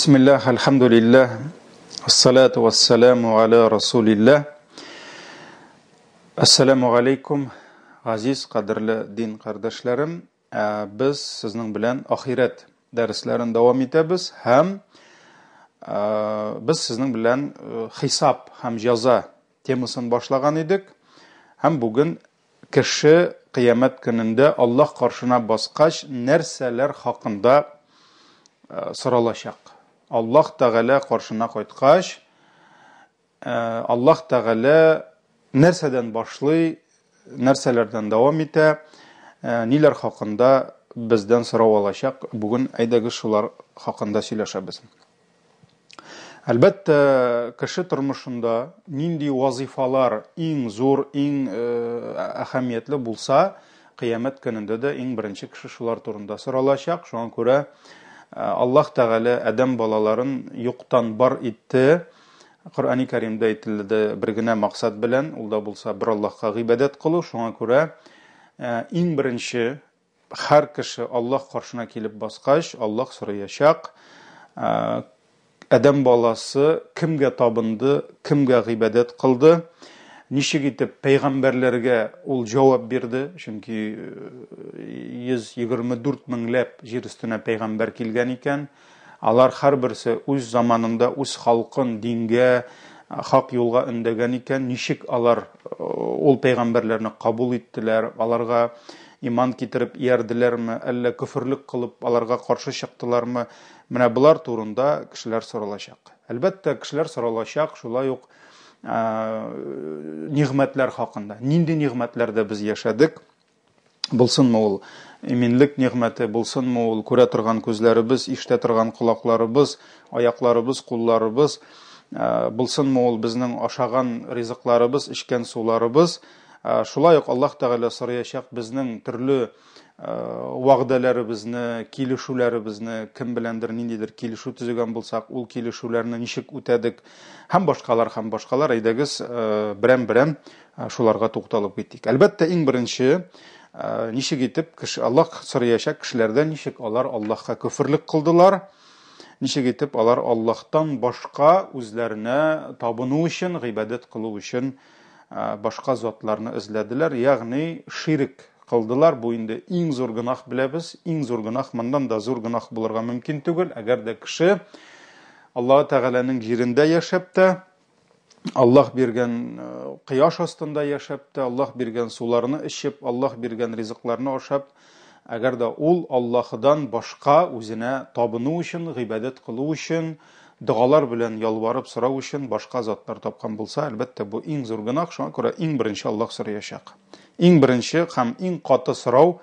Бисмиллах, альхамдулиллах, ассалату вассаламу аля расулиллах. Ассаламу алейкум, газиз, кадерле дин кардәшләрем. Ә, без сезнең белән ахирәт дәресләрен дәвам итәбез һәм ә, без сезнең белән э, хисап һәм җәза темасын башлаган идек. Һәм бүген Кеше Кыямәт көнендә Аллаһ каршына баскач, нәрсәләр хакында соралачак? Аллаһ Тәгалә каршына кайткач, Аллаһ Тәгалә нәрсәдән башлый, нәрсәләрдән дәвам итә, ниләр хакында бездән сорау алачак? Бүген әйдәгез шулар хакында сөйләшәбез. Әлбәттә, кеше тормышында нинди вазифалар иң зур, иң э, әһәмиятле булса, кыямәт көнендә дә иң беренче кеше шулар турында соралачак. Шуңа күрә э, Аллаһ Тәгалә адәм балаларын юктан бар итте. Коръәни Кәримдә әйтелде бер генә максат белән, ул да булса бер Аллаһка гыйбадәт кылу. Шуңа күрә э, иң беренче Һәр кеше Аллаһ каршына килеп баскач, Аллаһ сораячак, Адәм баласы кемгә табынды, кемгә гыйбадәт кылды, ничек итеп пәйгамбәрләргә ул җавап бирде, чөнки 124 меңләп җир өстенә пәйгамбәр килгән икән. Алар һәрберсе үз заманында үз халкын дингә, хак юлга өндәгән икән, ничек алар ул пәйгамбәрләрне кабул иттеләр, аларга иман китереп иярделәрме, әллә көферлек кылып аларга каршы чыктылармы? Менә болар турында кешеләр соралачак. Әлбәттә, кешеләр соралачак шулай ук нигъмәтләр хакында. Нинди нигъмәтләрдә без яшәдек? Булсынмы ул иминлек нигъмәте, булсынмы ул күрә торган күзләребез, ишетә торган колакларыбыз, аякларыбыз, кулларыбыз, э, булсынмы ул безнең ашаган ризыкларыбыз, эчкән суларыбыз. Э, шулай ук Аллаһ Тәгалә сораячак безнең төрле э, вәгъдәләребезне, килешүләребезне, кем беләндер ниндидер килешү төзегән булсак, ул килешүләрне ничек үтәдек һәм башкалар, һәм башкалар. Әйдәгез, берәм-берәм Шуларга тукталып китик. Әлбәттә, иң беренче, ничек итеп кеше Аллаһ сораячак кешеләрдән ничек алар Аллаһка көферлек кылдылар, ничек итеп алар Аллаһтан башка үзләренә табыну өчен, гыйбадәт кылу өчен башка затларны эзләделәр, ягъни ширк кылдылар. Бу инде иң зур гөнаһ беләбез, иң зур гөнаһ, моннан да зур гөнаһ булырга мөмкин түгел. Әгәр дә кеше Аллаһ Тәгаләнең җирендә яшәп тә, Аллаһ биргән э, кояш астында яшәп тә, Аллаһ биргән суларны эчеп, Аллаһ биргән ризыкларны ашап, әгәр дә ул Аллаһыдан башка үзенә табыну өчен, гыйбадәт кылу өчен, догалар белән ялварып сорау өчен башка затлар тапкан булса, әлбәттә, бу иң зур гөнаһ, шуңа күрә иң беренче Аллаһ сораячак. Иң беренче һәм иң каты сорау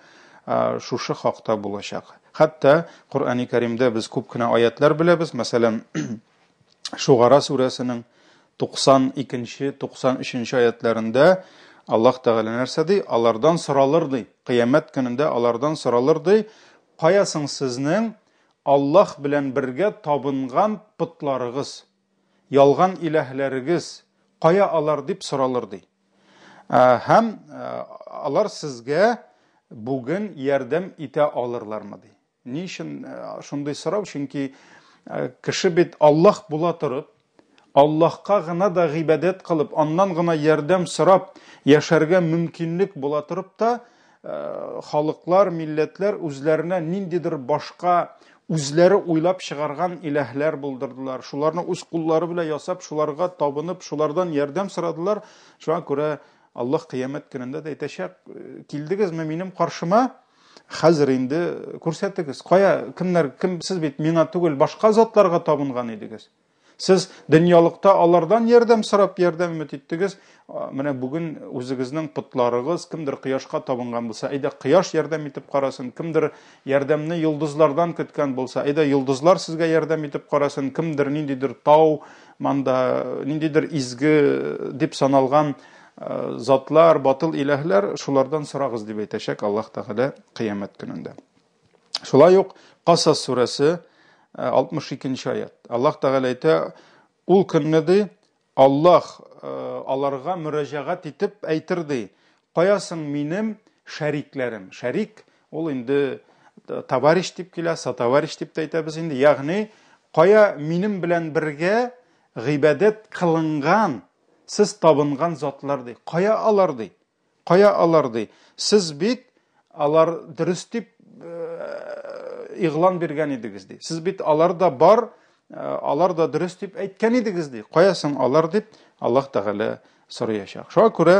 э, шушы хакта булачак. Хәтта Коръәни Кәримдә без күп кенә аятлар беләбез, мәсәлән, Шугара сүрәсенең 92-нче, 93-нче аятләрендә Аллаһ Тәгалә нәрсә ди? Алардан соралыр ди. Кыямәт көнендә алардан соралыр ди. Кая соң сезнең Аллаһ белән бергә табынган потларыгыз, ялган иләһләрегез, кая алар дип соралыр ди. Һәм алар сезгә бүген ярдәм итә алырлармы ди. Ни өчен э, шундый сорау? Чөнки э, кеше бит Аллаһ була торып, Аллаһка гына да гыйбадәт кылып, аннан гына ярдәм сорап яшәргә мөмкинлек була торып та, э, халыклар, милләтләр үзләренә ниндидер башка үзләре уйлап чыгарган иләһләр булдырдылар. Шуларны үз куллары белән ясап, шуларга табынып, шулардан ярдәм сорадылар. Шуңа күрә Аллаһ кыямәт көнендә дә әйтәчәк, килдегезме минем каршыма? Хәзер инде күрсәтегез, кая, кемнәр, кем, сез бит миңа түгел, башка затларга табынган идегез. Сез дөньялыкта алардан ярдәм сорап ярдәм өмет иттегез. Менә бүген үзегезнең потларыгыз, кемдер кояшка табынган булса, әйдә кояш ярдәм итеп карасын, кемдер ярдәмне йолдызлардан көткән булса, әйдә йолдызлар сезгә ярдәм итеп карасын, кемдер ниндидер тау, манда ниндидер изге дип саналган Э, затлар, батыл иләһләр, шулардан сорагыз дип әйтәчәк Аллаһ Тәгалә кыямәт көнендә. Шулай ук Касас сүрәсе 62 нче аят. Аллаһ Тәгалә әйтә, ул көнне ди, Аллаһ э, аларга мөрәҗәгать итеп әйтер ди, кая соң минем шәрикләрем? Шәрик ул инде э, товарищ дип килә, сотоварищ дип тә әйтәбез инде, ягъни Кая минем белән бергә гыйбадәт кылынган, сез табынган затлар ди. Кая алар ди? Кая алар ди? Сез бит алар дөрес дип игълан биргән идегез ди. Сез бит алар да бар, алар да дөрес дип әйткән идегез ди. Кая соң алар дип Аллаһ Тәгалә сораячак. Шуңа күрә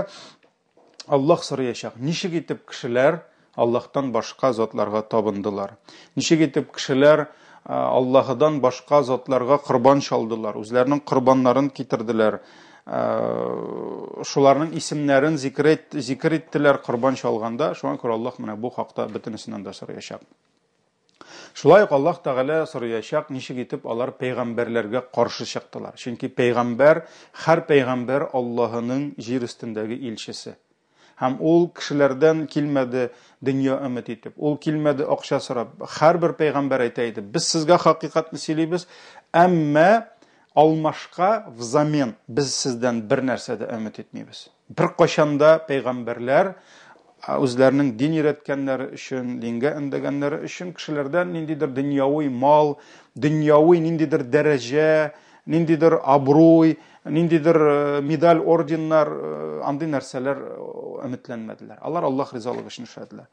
Аллаһ сораячак, ничек итеп кешеләр Аллаһтан башка затларга табындылар? Ничек итеп кешеләр Аллаһыдан башка затларга корбан чалдылар, үзләренең корбаннарын китерделәр, шуларның исемнәрен зикер, зикер иттеләр корбан чалганда. Шуңа күрә Аллаһ менә бу хакта бөтенесеннән дә сораячак. Шулай ук Аллаһ Тәгалә сораячак, ничек итеп алар пәйгамбәрләргә каршы чыктылар. Чөнки пәйгамбәр, һәр пәйгамбәр Аллаһының җир өстендәге илчесе. Һәм ул кешеләрдән килмәде дөнья өмет итеп, ул килмәде акча сорап. Һәрбер пәйгамбәр әйтә иде, без сезгә хакыйкатьне сөйлибез, әмма алмашка, взамен, без сездән бер нәрсә дә өмет итмибез. Беркайчан да пәйгамбәрләр үзләренең дин өйрәткәннәре өчен, дингә өндәгәннәре өчен кешеләрдән ниндидер дөньяви мал, дөньяви ниндидер дәрәҗә, ниндидер абруй, ниндидер медаль, орденнар, андый нәрсәләр өметләнмәделәр. Алар Аллаһ ризалыгы өчен эшләделәр.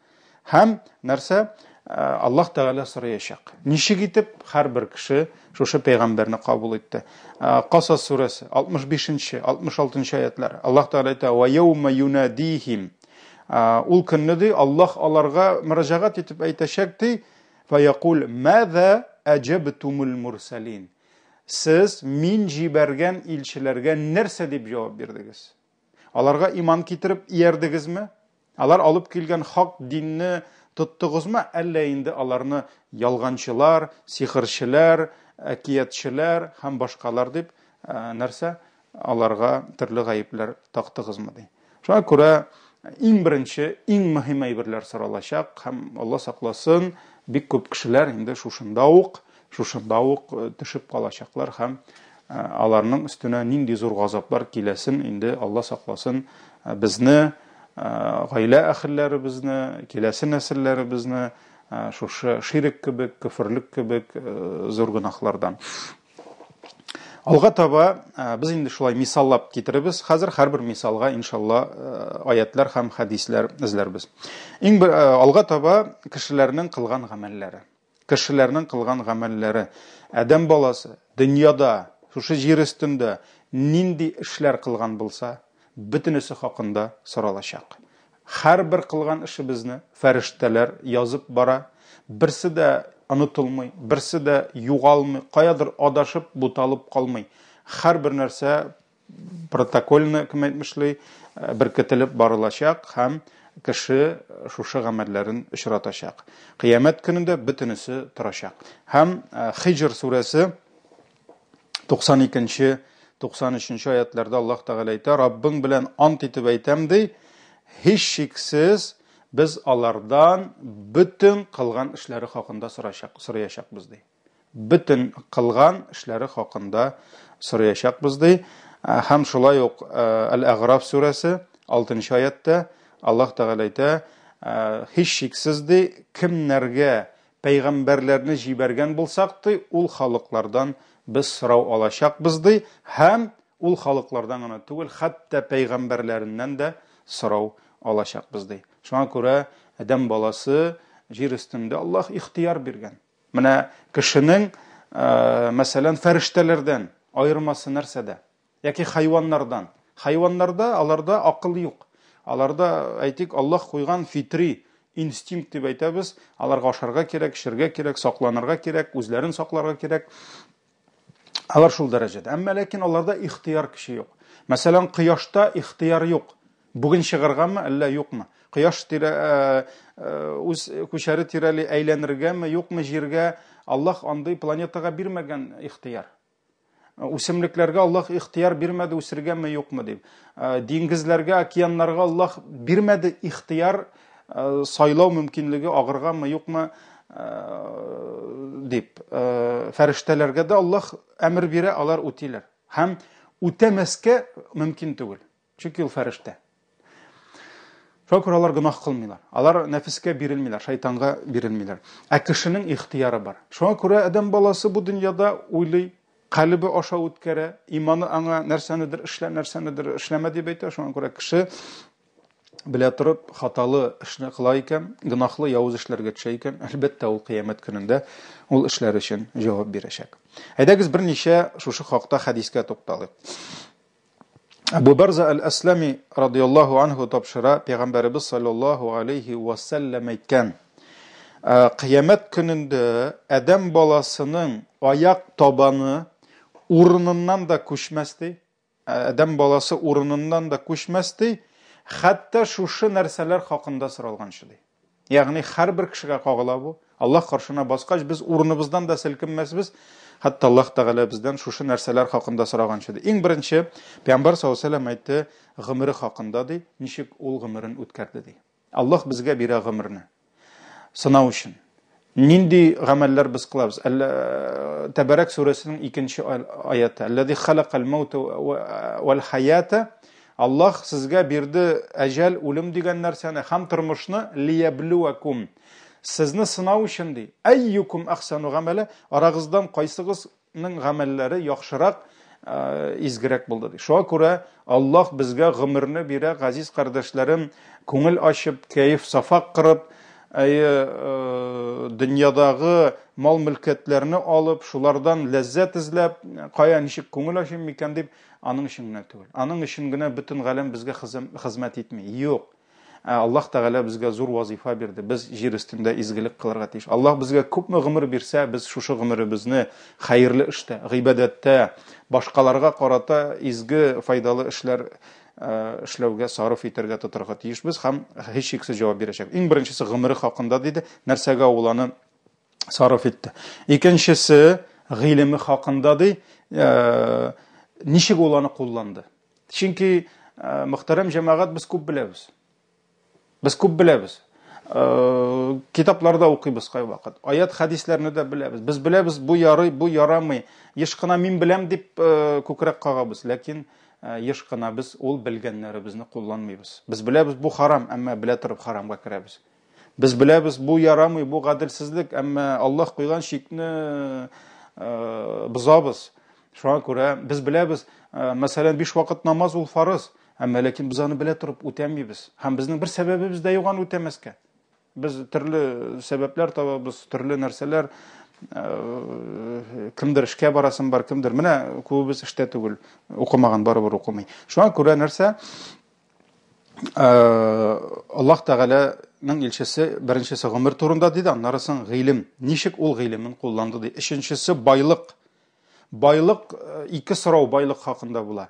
Һәм нәрсә? Аллаһ Тәгалә сораячак. Ничек итеп һәрбер кеше шушы пәйгамбәрне кабул итте? Касас сүрәсе 65-нче, 66-нчы аятлар. Аллаһ Тәгалә әйтә: "Ва яума юнадихим". Ул көнне ди Аллаһ аларга мөрәҗәгать итеп әйтәчәк ди: "Фа якул маза аҗабтумул мурсалин". Сез мин җибәргән илчеләргә нәрсә дип җавап бирдегез? Аларга иман китереп иярдегезме? Алар алып килгән хак динне тоттыгызмы, әллә инде аларны ялганчылар, сихерчеләр, әкиятчеләр һәм башкалар дип нәрсә аларга төрле гаепләр тактыгызмы ди. Шуңа күрә иң беренче, иң мөһим әйберләр соралачак һәм Алла сакласын, бик күп кешеләр инде шушында ук, шушында ук төшеп калачаклар һәм аларның өстенә нинди зур газаплар киләсен инде Алла сакласын безне, гаилә әһелләребезне, киләсе нәселләребезне шушы ширек кебек, көферлек кебек зур гөнаһлардан. Алга таба без инде шулай мисаллап китеребез. Хәзер һәрбер мисалга иншалла аятлар һәм хәдисләр эзләрбез. Иң бер алга таба кешеләрнең кылган гамәлләре. Кешеләрнең кылган гамәлләре. Адәм баласы дөньяда, шушы җир өстендә нинди эшләр кылган булса, бөтенесе хакында соралачак. Һәрбер кылган эшебезне фәрештәләр язып бара, берсе дә онытылмый, берсе дә югалмый, каядыр адашып, буталып калмый. Һәрбер нәрсә протокольно, кем әйтмешли, беркетелеп барылачак һәм кеше шушы гамәлләрен очратачак. Кыямәт көнендә бөтенесе торачак. Һәм Хиҗр сүрәсе 92-нче, 93-нче аятларда Аллаһ Тәгалә әйтә, Раббың белән ант итеп әйтәм ди, һичшиксез без алардан бөтен кылган эшләре хакында сорачак, сораячакбыз ди. Бөтен кылган эшләре хакында сораячакбыз ди. Һәм шулай ук Әл-Әгъраф сүрәсе 6 аятта Аллаһ Тәгалә әйтә, һичшиксез ди, кемнәргә Пәйгамбәрләрне җибәргән булсак, ди, ул халыклардан без сорау алачакбыз, ди, һәм ул халыклардан гына түгел, хәтта пәйгамбәрләреннән дә сорау алачакбыз, ди. Шуңа күрә адәм баласы җир өстендә Аллаһ ихтыяр биргән. Менә кешенең, мәсәлән, фәрештәләрдән аермасы нәрсәдә? Яки хайваннардан. Хайваннарда аларда акыл юк. Аларда, әйтик, Аллаһ куйган фитри инстинкт дип әйтәбез. Аларга ашарга кирәк, эчәргә кирәк, сакланырга кирәк, үзләрен сакларга кирәк. Алар шул дәрәҗәдә. Әмма ләкин аларда ихтыяр көче юк. Мәсәлән, кояшта ихтыяр юк. Бүген чыгаргамы, әллә юкмы? Кояш тирә э, э, үз күчәре тирәли әйләнергәме, юкмы җиргә? Аллаһ андый планетага бирмәгән ихтыяр. Үсемлекләргә Аллаһ ихтыяр бирмәде үсергәме юкмы дип. Диңгезләргә, океаннарга Аллаһ бирмәде ихтыяр сайлау мөмкинлеге агыргамы юкмы дип. Фәрештәләргә дә Аллаһ әмер бирә, алар үтиләр. Һәм үтәмәскә мөмкин түгел. Чөнки ул фәрештә. Шуңа күрә алар гөнаһ кылмыйлар. Алар нәфескә бирелмиләр, шайтанга бирелмиләр. Ә кешенең ихтыяры бар. Шуңа күрә адәм баласы бу дөньяда уйлый, калебе аша үткәрә, иманы аңа нәрсәнедер эшлә, нәрсәнедер эшләмә дип әйтә. Шуңа күрә кеше белә торып хаталы эшне кыла икән, гөнаһлы явыз эшләргә төшә икән, әлбәттә, ул кыямәт көнендә ул эшләр өчен җавап бирәчәк. Әйдәгез берничә шушы хакта хәдискә тукталыйк. Әбу Барза әл-Әсләми радияллаһу анһу тапшыра, Пәйгамбәребез саллаллаһу алейхи ва сәлләм әйткән: Кыямәт көнендә адәм баласының аяк табаны урыныннан да күчмәс ди. Адәм баласы урыныннан да күчмәс ди, хәтта шушы нәрсәләр хакында соралганчы ди. Ягъни һәрбер кешегә кагыла бу. Аллаһ каршына баскач, без урыныбыздан да селкенмәсбез, хәтта Аллаһ Тәгалә бездән шушы нәрсәләр хакында сораганчы ди. Иң беренче, Пәйгамбәр саллаллаһу алейһи ва сәлләм әйтте, гомере хакында ди, ничек ул гомерен үткәрде ди. Аллаһ безгә бирә гомерне. Сынау өчен. Нинди гамәлләр без кылабыз? Әллә Тәбәрәк сүрәсенең икенче аяты. Әлләзи халакал маута вәл хаята. Аллаһ сезгә бирде әҗәл, үлем дигән нәрсәне һәм тормышны лияблуакум. Сезне сынау өчен ди. Әйюкум ахсану гамәлә, арагыздан кайсыгызның гамәлләре яхшырак, изгерәк булды ди. Шуңа күрә Аллаһ безгә гомерне бирә, газиз кардәшләрем, күңел ачып, кәеф сафак кырып, әйе, дөньядагы мал-мөлкәтләрне алып, шулардан ләззәт эзләп, кая ничек күңел ачыйм микән дип, Аның өчен генә түгел. Аның өчен генә бөтен галәм безгә хезмәт итми. Юк. Ә Аллаһ Тәгалә безгә зур вазифа бирде. Без җир өстендә изгелек кылырга тиеш. Аллаһ безгә күпме гомер бирсә, без шушы гомеребезне хәерле эштә, гыйбадәттә, башкаларга карата изге, файдалы эшләр эшләүгә сарыф итәргә тотарга тиешбез һәм һичшиксез җавап бирәчәк. Иң беренчесе гомере хакында диде. Нәрсәгә ул аны сарыф итте. Икенчесе гыйлеме хакында ди, ничек ул аны кулланды. Чөнки мөхтәрәм җәмәгать без күп беләбез. Без күп беләбез. Китапларда укыйбыз кайвакыт. Аят хәдисләрне дә беләбез. Без беләбез, бу ярый, бу ярамый. Еш кына мин беләм дип күкрәк кагабыз, ләкин еш кына без ул белгәннәребезне кулланмыйбыз. Без беләбез, бу харам, әмма белә торып харамга керәбез. Без беләбез, бу ярамый, бу гаделсезлек, әмма Аллаһ куйган чикне бозабыз. Шуңа күрә без беләбез, мәсәлән, биш вакыт намаз ул фарыз, әмма ләкин без аны белә торып үтәмибез. Һәм безнең бер сәбәбебез дә юк аны үтәмәскә. Без төрле сәбәпләр табабыз, төрле нәрсәләр, кемдер эшкә барасым бар, кемдер менә күбебез эштә түгел, укымаган барыбер укымый. Шуңа күрә нәрсә? Аллаһ Тәгаләнең илчесе беренчесе гомер турында диде, аннары соң гыйлем. Ничек ул гыйлемен кулланды ди. Өченчесе байлык. Байлык ике сорау байлык хакында була.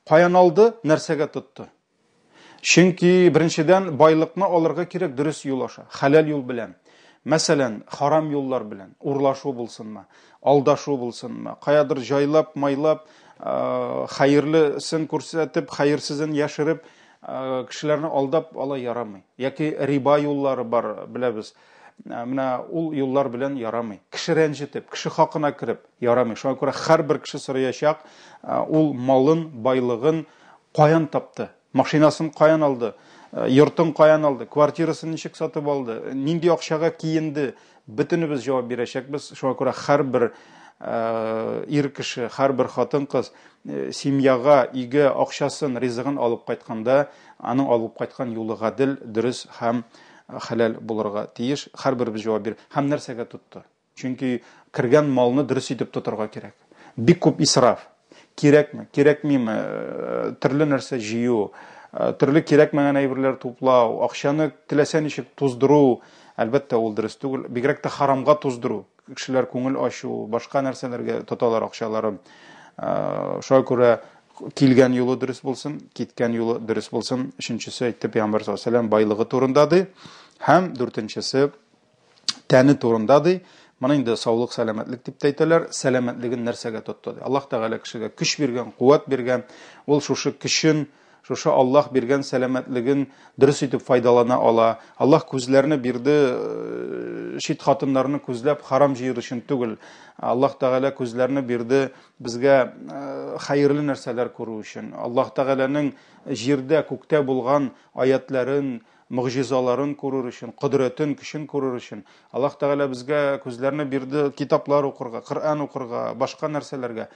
Каян алды, нәрсәгә тотты? Чөнки беренчедән байлыкны алырга кирәк дөрес юл аша, хәләл юл белән. Мәсәлән, харам юллар белән, урлашу булсынмы, алдашу булсынмы, каядыр җайлап, майлап, хәерлесен күрсәтеп, хәерсезен яшереп, кешеләрне алдап алай ярамый. Яки риба юллары бар, беләбез. Менә ул юллар белән ярамый. Кеше рәнҗетеп, кеше хакына кереп ярамый. Шуңа күрә һәрбер кеше сораячак, ул малын, байлыгын каян тапты? Машинасын каян алды? Йортын каян алды? Квартирасын ничек сатып алды? Нинди акчага киенде? Бөтенебез җавап бирәчәкбез. Шуңа күрә һәрбер ир кеше, һәрбер хатын-кыз семьяга, өйгә акчасын, ризыгын алып кайтканда, аның алып кайткан юлы гадел, дөрес һәм хәләл булырга тиеш. Һәрберебез җавап бир. Һәм нәрсәгә тотты? Чөнки кергән малны дөрес итеп тотарга кирәк. Бик күп исраф. Кирәкме, кирәкмиме, төрле нәрсә җыю, төрле кирәкмәгән әйберләр туплау, акчаны теләсә ничек туздыру, әлбәттә, ул дөрес түгел. Бигрәк тә харамга туздыру. Кешеләр күңел ачу, башка нәрсәләргә тоталар акчаларын. Шуңа күрә килгән юлы дөрес булсын, киткән юлы дөрес булсын. Өченчесе әйтте Пәйгамбәр саллаллаһу алейһи ва сәлләм байлыгы турында ди. Һәм дүртенчесе тәне турында ди. Моны инде саулык, сәламәтлек дип тә әйтәләр. Сәламәтлеген нәрсәгә тотты ди. Аллаһ Тәгалә кешегә көч биргән, куәт биргән. Ул шушы көчен, шушы Аллаһ биргән сәламәтлеген дөрес итеп файдалана ала. Аллаһ күзләрне бирде, чит хатыннарны күзләп харам җыер өчен түгел. Аллаһ Тәгалә күзләрне бирде безгә хәерле нәрсәләр күрү өчен. Аллаһ Тәгаләнең җирдә, күктә булган аятләрен, могҗизаларын күрер өчен, кодрәтен, көчен күрер өчен. Аллаһ Тәгалә безгә күзләрне бирде китаплар укырга, Коръән укырга, башка нәрсәләргә.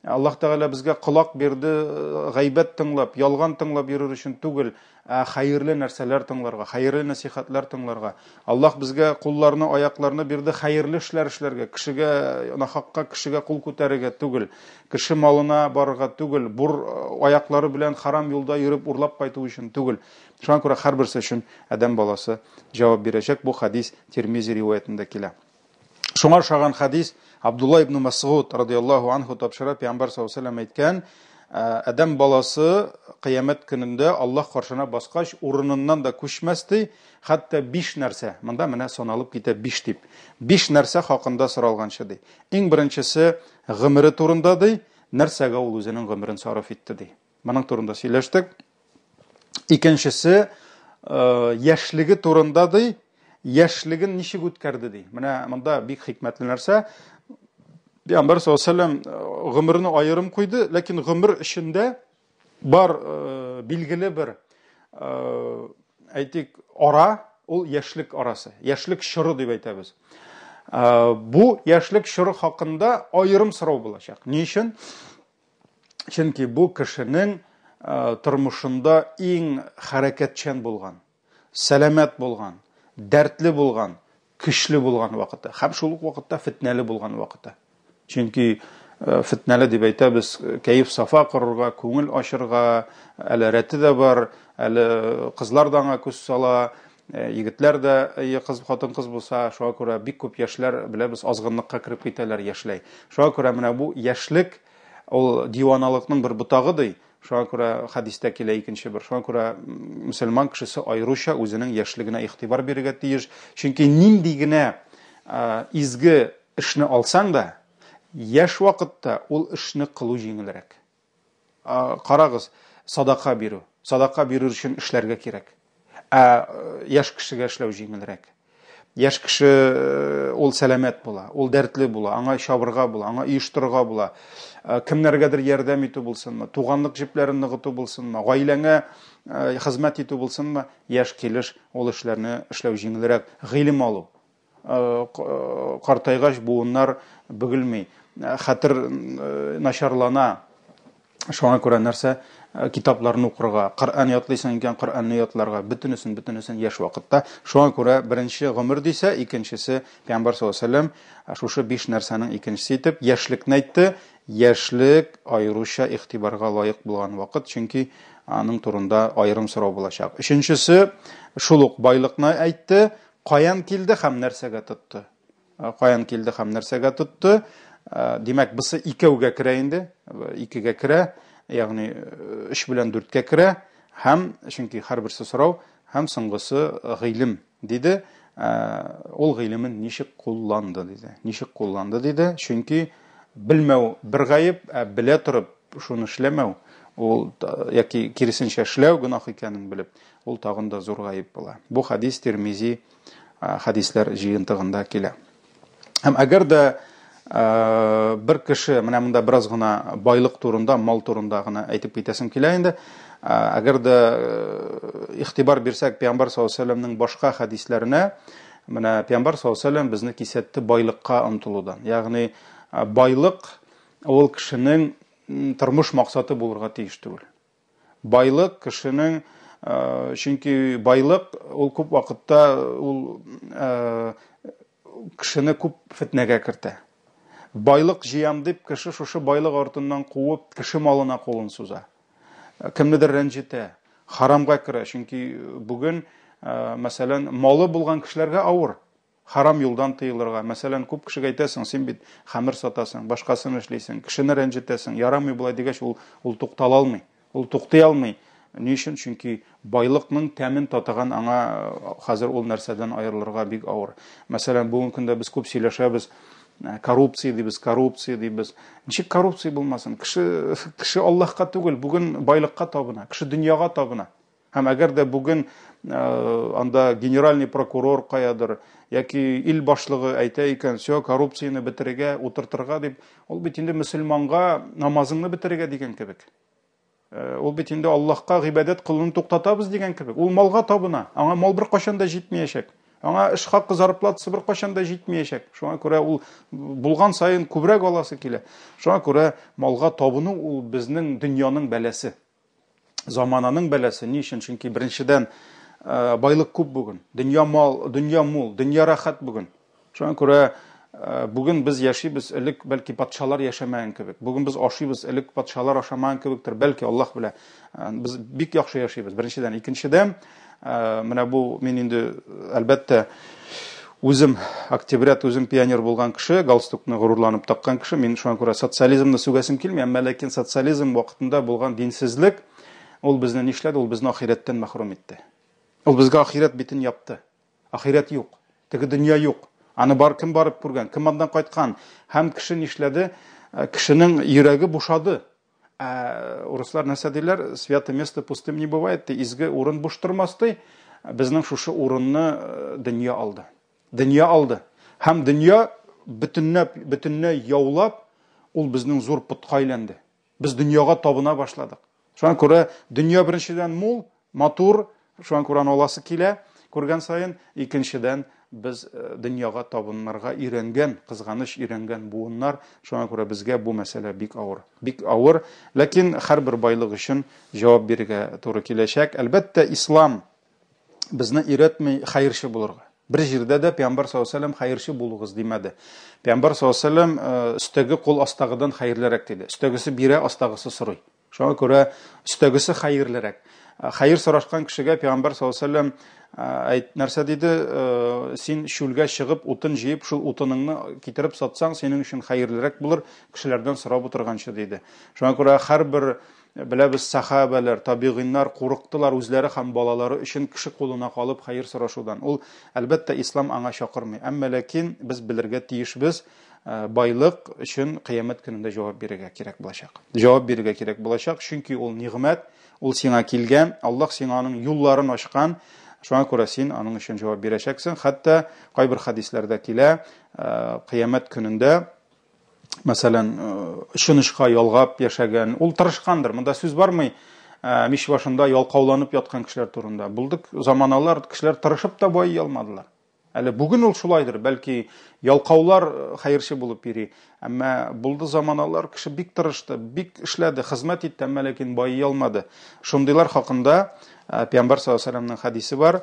Аллаһ Тәгалә безгә колак бирде гайбәт тыңлап, ялган тыңлап йөрер өчен түгел, ә хәерле нәрсәләр тыңларга, хәерле нәсихәтләр тыңларга. Аллаһ безгә кулларны, аякларны бирде хәерле эшләр эшләргә, кешегә, нахакка кешегә кул күтәрергә түгел, кеше малына барырга түгел, бур аяклары белән харам юлда йөреп урлап кайту өчен түгел. Шуңа күрә һәрберсе өчен адәм баласы җавап бирәчәк. Бу хадис Тирмизи риваятендә килә. Шуңа ошаган хадис Абдулла ибн Масгуд радияллаһу анху тапшыра, пәйгамбәр саллаллаһу алейһи вәсәлләм әйткән, адәм баласы кыямәт көнендә Аллаһ каршына баскач, урыныннан да күчмәс ди, хәтта биш нәрсә, монда менә саналып китә биш дип. Биш нәрсә хакында соралганчы ди. Иң беренчесе гомере турында ди, нәрсәгә ул үзенең гомерен сарыф итте ди. Моның турында сөйләштек. Икенчесе, яшьлеге турында ди, яшьлеген ничек үткәрде ди. Менә монда бик хикмәтле нәрсә. Пәйгамбәр саллаллаһу алейһи вәсәлләм гомерне аерым куйды, ләкин гомер эчендә бар билгеле бер әйтик, ара, ул яшьлек арасы, яшьлек чоры дип әйтәбез. Бу яшьлек чоры хакында аерым сорау булачак. Ни өчен? Чөнки бу кешенең тормышында иң хәрәкәтчән булган, сәламәт булган, дәртле булган, көчле булган вакыты һәм шул ук вакытта фетнәле булган вакыты. Чөнки фетнәле дип әйтәбез, кәеф-сафа корырга, күңел ачырга, әле рәте дә бар, әле кызлар да аңа күз сала, егетләр дә, кыз, хатын-кыз булса, шуңа күрә бик күп яшьләр, беләбез, азгынлыкка кереп китәләр яшьләй. Шуңа күрә менә бу яшьлек, ул диваналыкның бер ботагы ди. Шуңа күрә хәдистә килә икенче бер. Шуңа күрә мөселман кешесе аеруча үзенең яшьлегенә игътибар бирергә тиеш. Чөнки нинди генә изге эшне алсаң да, яшь вакытта ул эшне кылу җиңелрәк. Карагыз, садака бирү. Садака бирер өчен эшләргә кирәк. Ә яшь кешегә эшләү җиңелрәк. Яшь кеше ул сәламәт була, ул дәртле була, аңа чабырга була, аңа оештырырга була. Кемнәргәдер ярдәм итү булсынмы, туганлык җепләрен ныгыту булсынмы, гаиләңә хезмәт итү булсынмы, яшь килеш ул эшләрне эшләү җиңелрәк. Гыйлем алу. Картайгач буыннар бөгелми, хәтер начарлана. Шуңа күрә нәрсә китапларны укырга, Коръән ятлыйсың икән, Коръәнне ятларга, бөтенесен, бөтенесен яшь вакытта. Шуңа күрә беренче гомер дисә, икенчесе Пәйгамбәр саллаллаһу алейһи вәсәлләм шушы биш нәрсәнең икенчесе итеп яшьлекне әйтте. Яшьлек аеруча игътибарга лаек булган вакыт, чөнки аның турында аерым сорау булачак. Өченчесе шул ук байлыкны әйтте, каян килде һәм нәрсәгә тотты? Каян килде һәм нәрсәгә тотты? Димәк, бусы икәүгә керә инде, икегә керә, ягъни өч белән дүрткә керә һәм чөнки һәрберсе сорау һәм соңгысы гыйлем диде. Ул гыйлемен ничек кулланды диде. Ничек кулланды диде? Чөнки белмәү бер гаеп, ә белә торып шуны эшләмәү, ул яки киресенчә эшләү гөнаһ икәнен белеп, ул тагын да зур гаеп була. Бу хадис Тирмизи хадисләр җыентыгында килә. Һәм әгәр дә бер кеше, менә монда бераз гына байлык турында, мал турында гына әйтеп китәсем килә инде. Әгәр дә игътибар бирсәк Пәйгамбәр саллаллаһу алейһи вәсәлләмнең башка хадисләренә, менә Пәйгамбәр саллаллаһу алейһи вәсәлләм безне кисәтте байлыкка омтылудан. Ягъни байлык ул кешенең тормыш максаты булырга тиеш түгел. Байлык кешенең, чөнки байлык ул күп вакытта ул кешене күп фетнәгә кертә. Байлык җыям дип кеше шушы байлык артыннан куып, кеше малына кулын суза. Кемнедер рәнҗетә, харамга керә, чөнки бүген, мәсәлән, малы булган кешеләргә авыр. Харам юлдан тыелырга. Мәсәлән, күп кешегә әйтәсең, син бит хәмер сатасың, башкасын эшлисең, кешене рәнҗетәсең, ярамый болай дигәч, ул, ул туктала алмый. Ул туктый алмый. Ни өчен? Чөнки байлыкның тәмен татыган аңа хәзер ул нәрсәдән аерылырга бик авыр. Мәсәлән, бүгенге көндә без күп сөйләшәбез, коррупция дибез, коррупция дибез. Ничек коррупция булмасын? Кеше, кеше Аллаһка түгел, бүген байлыкка табына, кеше дөньяга табына. Һәм әгәр дә бүген анда генеральный прокурор каядыр яки ил башлыгы әйтә икән, все, коррупцияне бетерергә, утыртырга дип, ул бит инде мөселманга намазыңны бетерергә дигән кебек. Ул бит инде Аллаһка гыйбадәт кылуны туктатабыз дигән кебек. Ул малга табына. Аңа мал беркайчан да җитмәячәк. Аңа эш хакы, зарплатасы беркайчан да җитмәячәк. Шуңа күрә ул булган саен күбрәк аласы килә. Шуңа күрә малга табыну ул безнең дөньяның бәласе. Замананың бәласе. Ни өчен? Чөнки беренчедән, байлык күп бүген. Дөнья мал, дөнья мул, дөнья рәхәт бүген. Шуңа күрә бүген без яшибез, элек бәлки патшалар яшәмәгән кебек. Бүген без ашыйбыз, элек патшалар ашамаган кебектер, бәлки Аллаһ белә. Без бик яхшы яшибез. Беренчедән, икенчедән, менә бу мин инде әлбәттә үзем октябрят, үзем пионер булган кеше, галстукны горурланып таккан кеше, мин шуңа күрә социализмны сүгәсем килми, әмма ләкин социализм вакытында булган динсезлек ул безне нишләде? Ул безне ахирәттән мәхрүм итте. Ул безгә ахирәт битен япты. Ахирәт юк. Теге дөнья юк. Аны бар кем барып күргән, кем аннан кайткан. Һәм кеше нишләде? Э, кешенең йөрәге бушады. Ә урыслар нәрсә диләр? Святое место пустым не бывает, ди. Изге урын буш тормас, ди. Безнең шушы урынны э, дөнья алды. Дөнья алды. Һәм дөнья бөтенләп, бөтенләй яулап, ул безнең зур потка әйләнде. Без дөньяга табына башладык. Шуңа күрә дөнья беренчедән мул, матур, шуңа күрә аны аласы килә күргән саен. Икенчедән, без э, дөньяга табынырга өйрәнгән, кызганыч өйрәнгән буыннар, шуңа күрә безгә бу мәсьәлә бик авыр. Бик авыр, ләкин һәрбер байлык өчен җавап бирергә туры киләчәк. Әлбәттә, ислам безне өйрәтми хәерче булырга. Бер җирдә дә Пәйгамбәр саллаллаһу алейһи вәсәлләм хәерче булыгыз димәде. Пәйгамбәр саллаллаһу алейһи вәсәлләм э, өстәге кул астагыдан хәерлерәк диде. Өстәгесе бирә, астагысы сорый. Шуңа күрә өстәгесе хәерлерәк. Э, хәер сорашкан кешегә Пәйгамбәр саллаллаһу алейһи вәсәлләм э, әйт нәрсә диде? Син чүлгә чыгып утын җыеп, шул утыныңны китереп сатсаң, синең өчен хәерлерәк булыр, кешеләрдән сорап утырганчы диде. Шуңа күрә һәрбер Беләбез, сәхабәләр, табигыйннар курыктылар үзләре һәм балалары өчен кеше кулына калып хәер сорашудан. Ул, әлбәттә, ислам аңа чакырмый. Әмма ләкин без белергә тиешбез, байлык өчен кыямәт көнендә җавап бирергә кирәк булачак. Җавап бирергә кирәк булачак, чөнки ул нигъмәт, ул сиңа килгән, Аллаһ сиңа аның юлларын ачкан, шуңа күрә син аның өчен җавап бирәчәксең. Хәтта кайбер хәдисләрдә килә, кыямәт көнендә мәсәлән, очын очка ялгап яшәгән, ул тырышкандыр. Монда сүз бармый мич башында ялкауланып яткан кешеләр турында. Булдык заманалар, кешеләр тырышып та байый алмадылар. Әле бүген ул шулайдыр, бәлки ялкаулар хәерче булып йөри. Әмма булды заманалар, кеше бик тырышты, бик эшләде, хезмәт итте, әмма ләкин байый алмады. Шундыйлар хакында Пәйгамбәр саллаллаһу алейһи вәсәлләмнең хәдисе бар.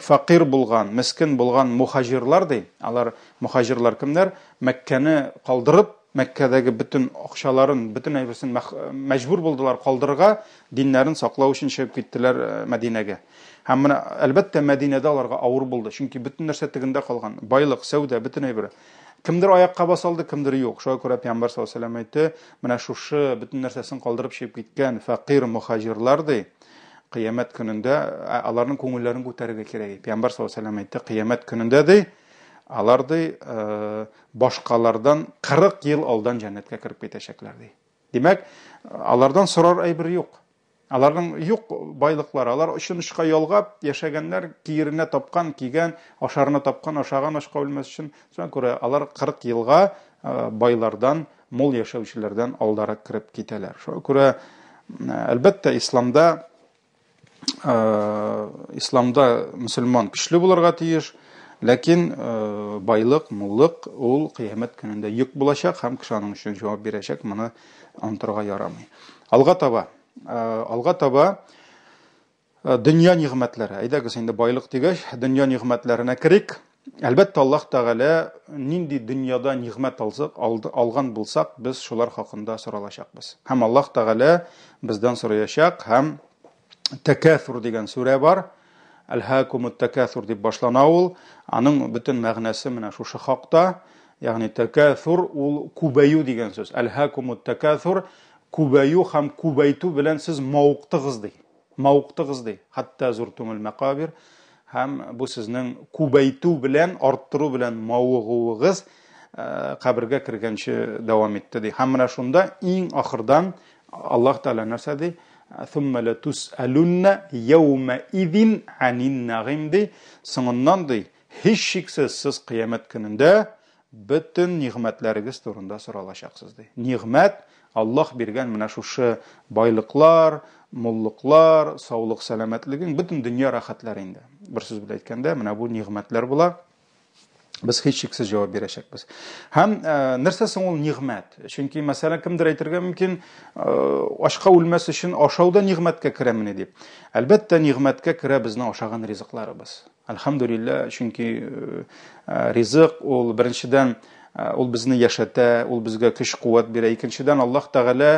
Фәкыйрь булган, мескен булган мухаҗирлар ди. Алар Мөхаҗирлар кемнәр? Мәккәне калдырып, Мәккәдәге бөтен акчаларын, бөтен әйберсен мәҗбүр булдылар калдырырга, диннәрен саклау өчен чыгып киттеләр э, Мәдинәгә. Һәм менә, әлбәттә, Мәдинәдә аларга авыр булды, чөнки бөтен нәрсә тегендә калган, байлык, сәүдә, бөтен әйбер. Кемдер аякка баса алды, кемдер юк. Шуңа күрә Пәйгамбәр саллаллаһу алейһи ва сәлләм әйтте, менә шушы бөтен нәрсәсен калдырып чыгып киткән фәкыйрь мөхаҗирлар ди, кыямәт көнендә аларның күңелләрен күтәрергә кирәк. Пәйгамбәр саллаллаһу алейһи ва сәлләм әйтте, кыямәт көнендә ди, Алар, ди, башкалардан 40 ел алдан җәннәткә кереп китәчәкләр, ди. Димәк, алардан сорар әйбер юк. Аларның юк байлыклары, алар очын очка ялгап яшәгәннәр, киеренә тапкан, кигән, ашарына тапкан, ашаган ачка үлмәс өчен. Шуңа күрә алар 40 елга байлардан, мул яшәүчеләрдән алдарак кереп китәләр. Шуңа күрә, әлбәттә, исламда Исламда мөселман көчле булырга тиеш, ләкин байлык, муллык ул кыямәт көнендә йөк булачак һәм кеше аның өчен җавап бирәчәк, моны онытырга ярамый. Алга таба, алга таба дөнья нигъмәтләре. Әйдәгез инде байлык дигәч, дөнья нигъмәтләренә керик. Әлбәттә, Аллаһ Тәгалә нинди дөньяда нигъмәт алсак, алган булсак, без шулар хакында соралачакбыз. Һәм Аллаһ Тәгалә бездән сораячак һәм Тәкәсур дигән сүрә бар. Әлһәкумут тәкәсур дип башлана ул. Аның бөтен мәгънәсе менә шушы хакта. Ягъни тәкәсур ул күбәю дигән сүз. Әлһәкумут тәкәсур күбәю һәм күбәйтү белән сез мавыктыгыз ди. Мавыктыгыз ди. Хәтта зуртумул мәкабир һәм бу сезнең күбәйтү белән, арттыру белән мавыгуыгыз э, кабергә кергәнче дәвам итте ди. Һәм менә шунда иң ахырдан Аллаһ Тәгалә нәрсә ди? Thumma latus'alunna yawma idin anin na'im ди. Соңыннан ди, һичшиксез сез кыямәт көнендә бөтен нигъмәтләрегез турында соралачаксыз, ди. Нигъмәт, Аллаһ биргән менә шушы байлыклар, муллыклар, саулык, сәламәтлегең, бөтен дөнья рәхәтләре инде. Бер сүз белән әйткәндә, менә бу нигъмәтләр була. Без һичшиксез җавап бирәчәкбез. Һәм нәрсә соң ул нигъмәт? Чөнки, мәсәлән, кемдер әйтергә мөмкин, ашка үлмәс өчен ашау да нигъмәткә керәмени дип. Әлбәттә, нигъмәткә керә безнең ашаган ризыкларыбыз. Әлхәмдүлилләһ, чөнки ризык ул беренчедән ул безне яшәтә, ул безгә көч-куәт бирә. Икенчедән, Аллаһ Тәгалә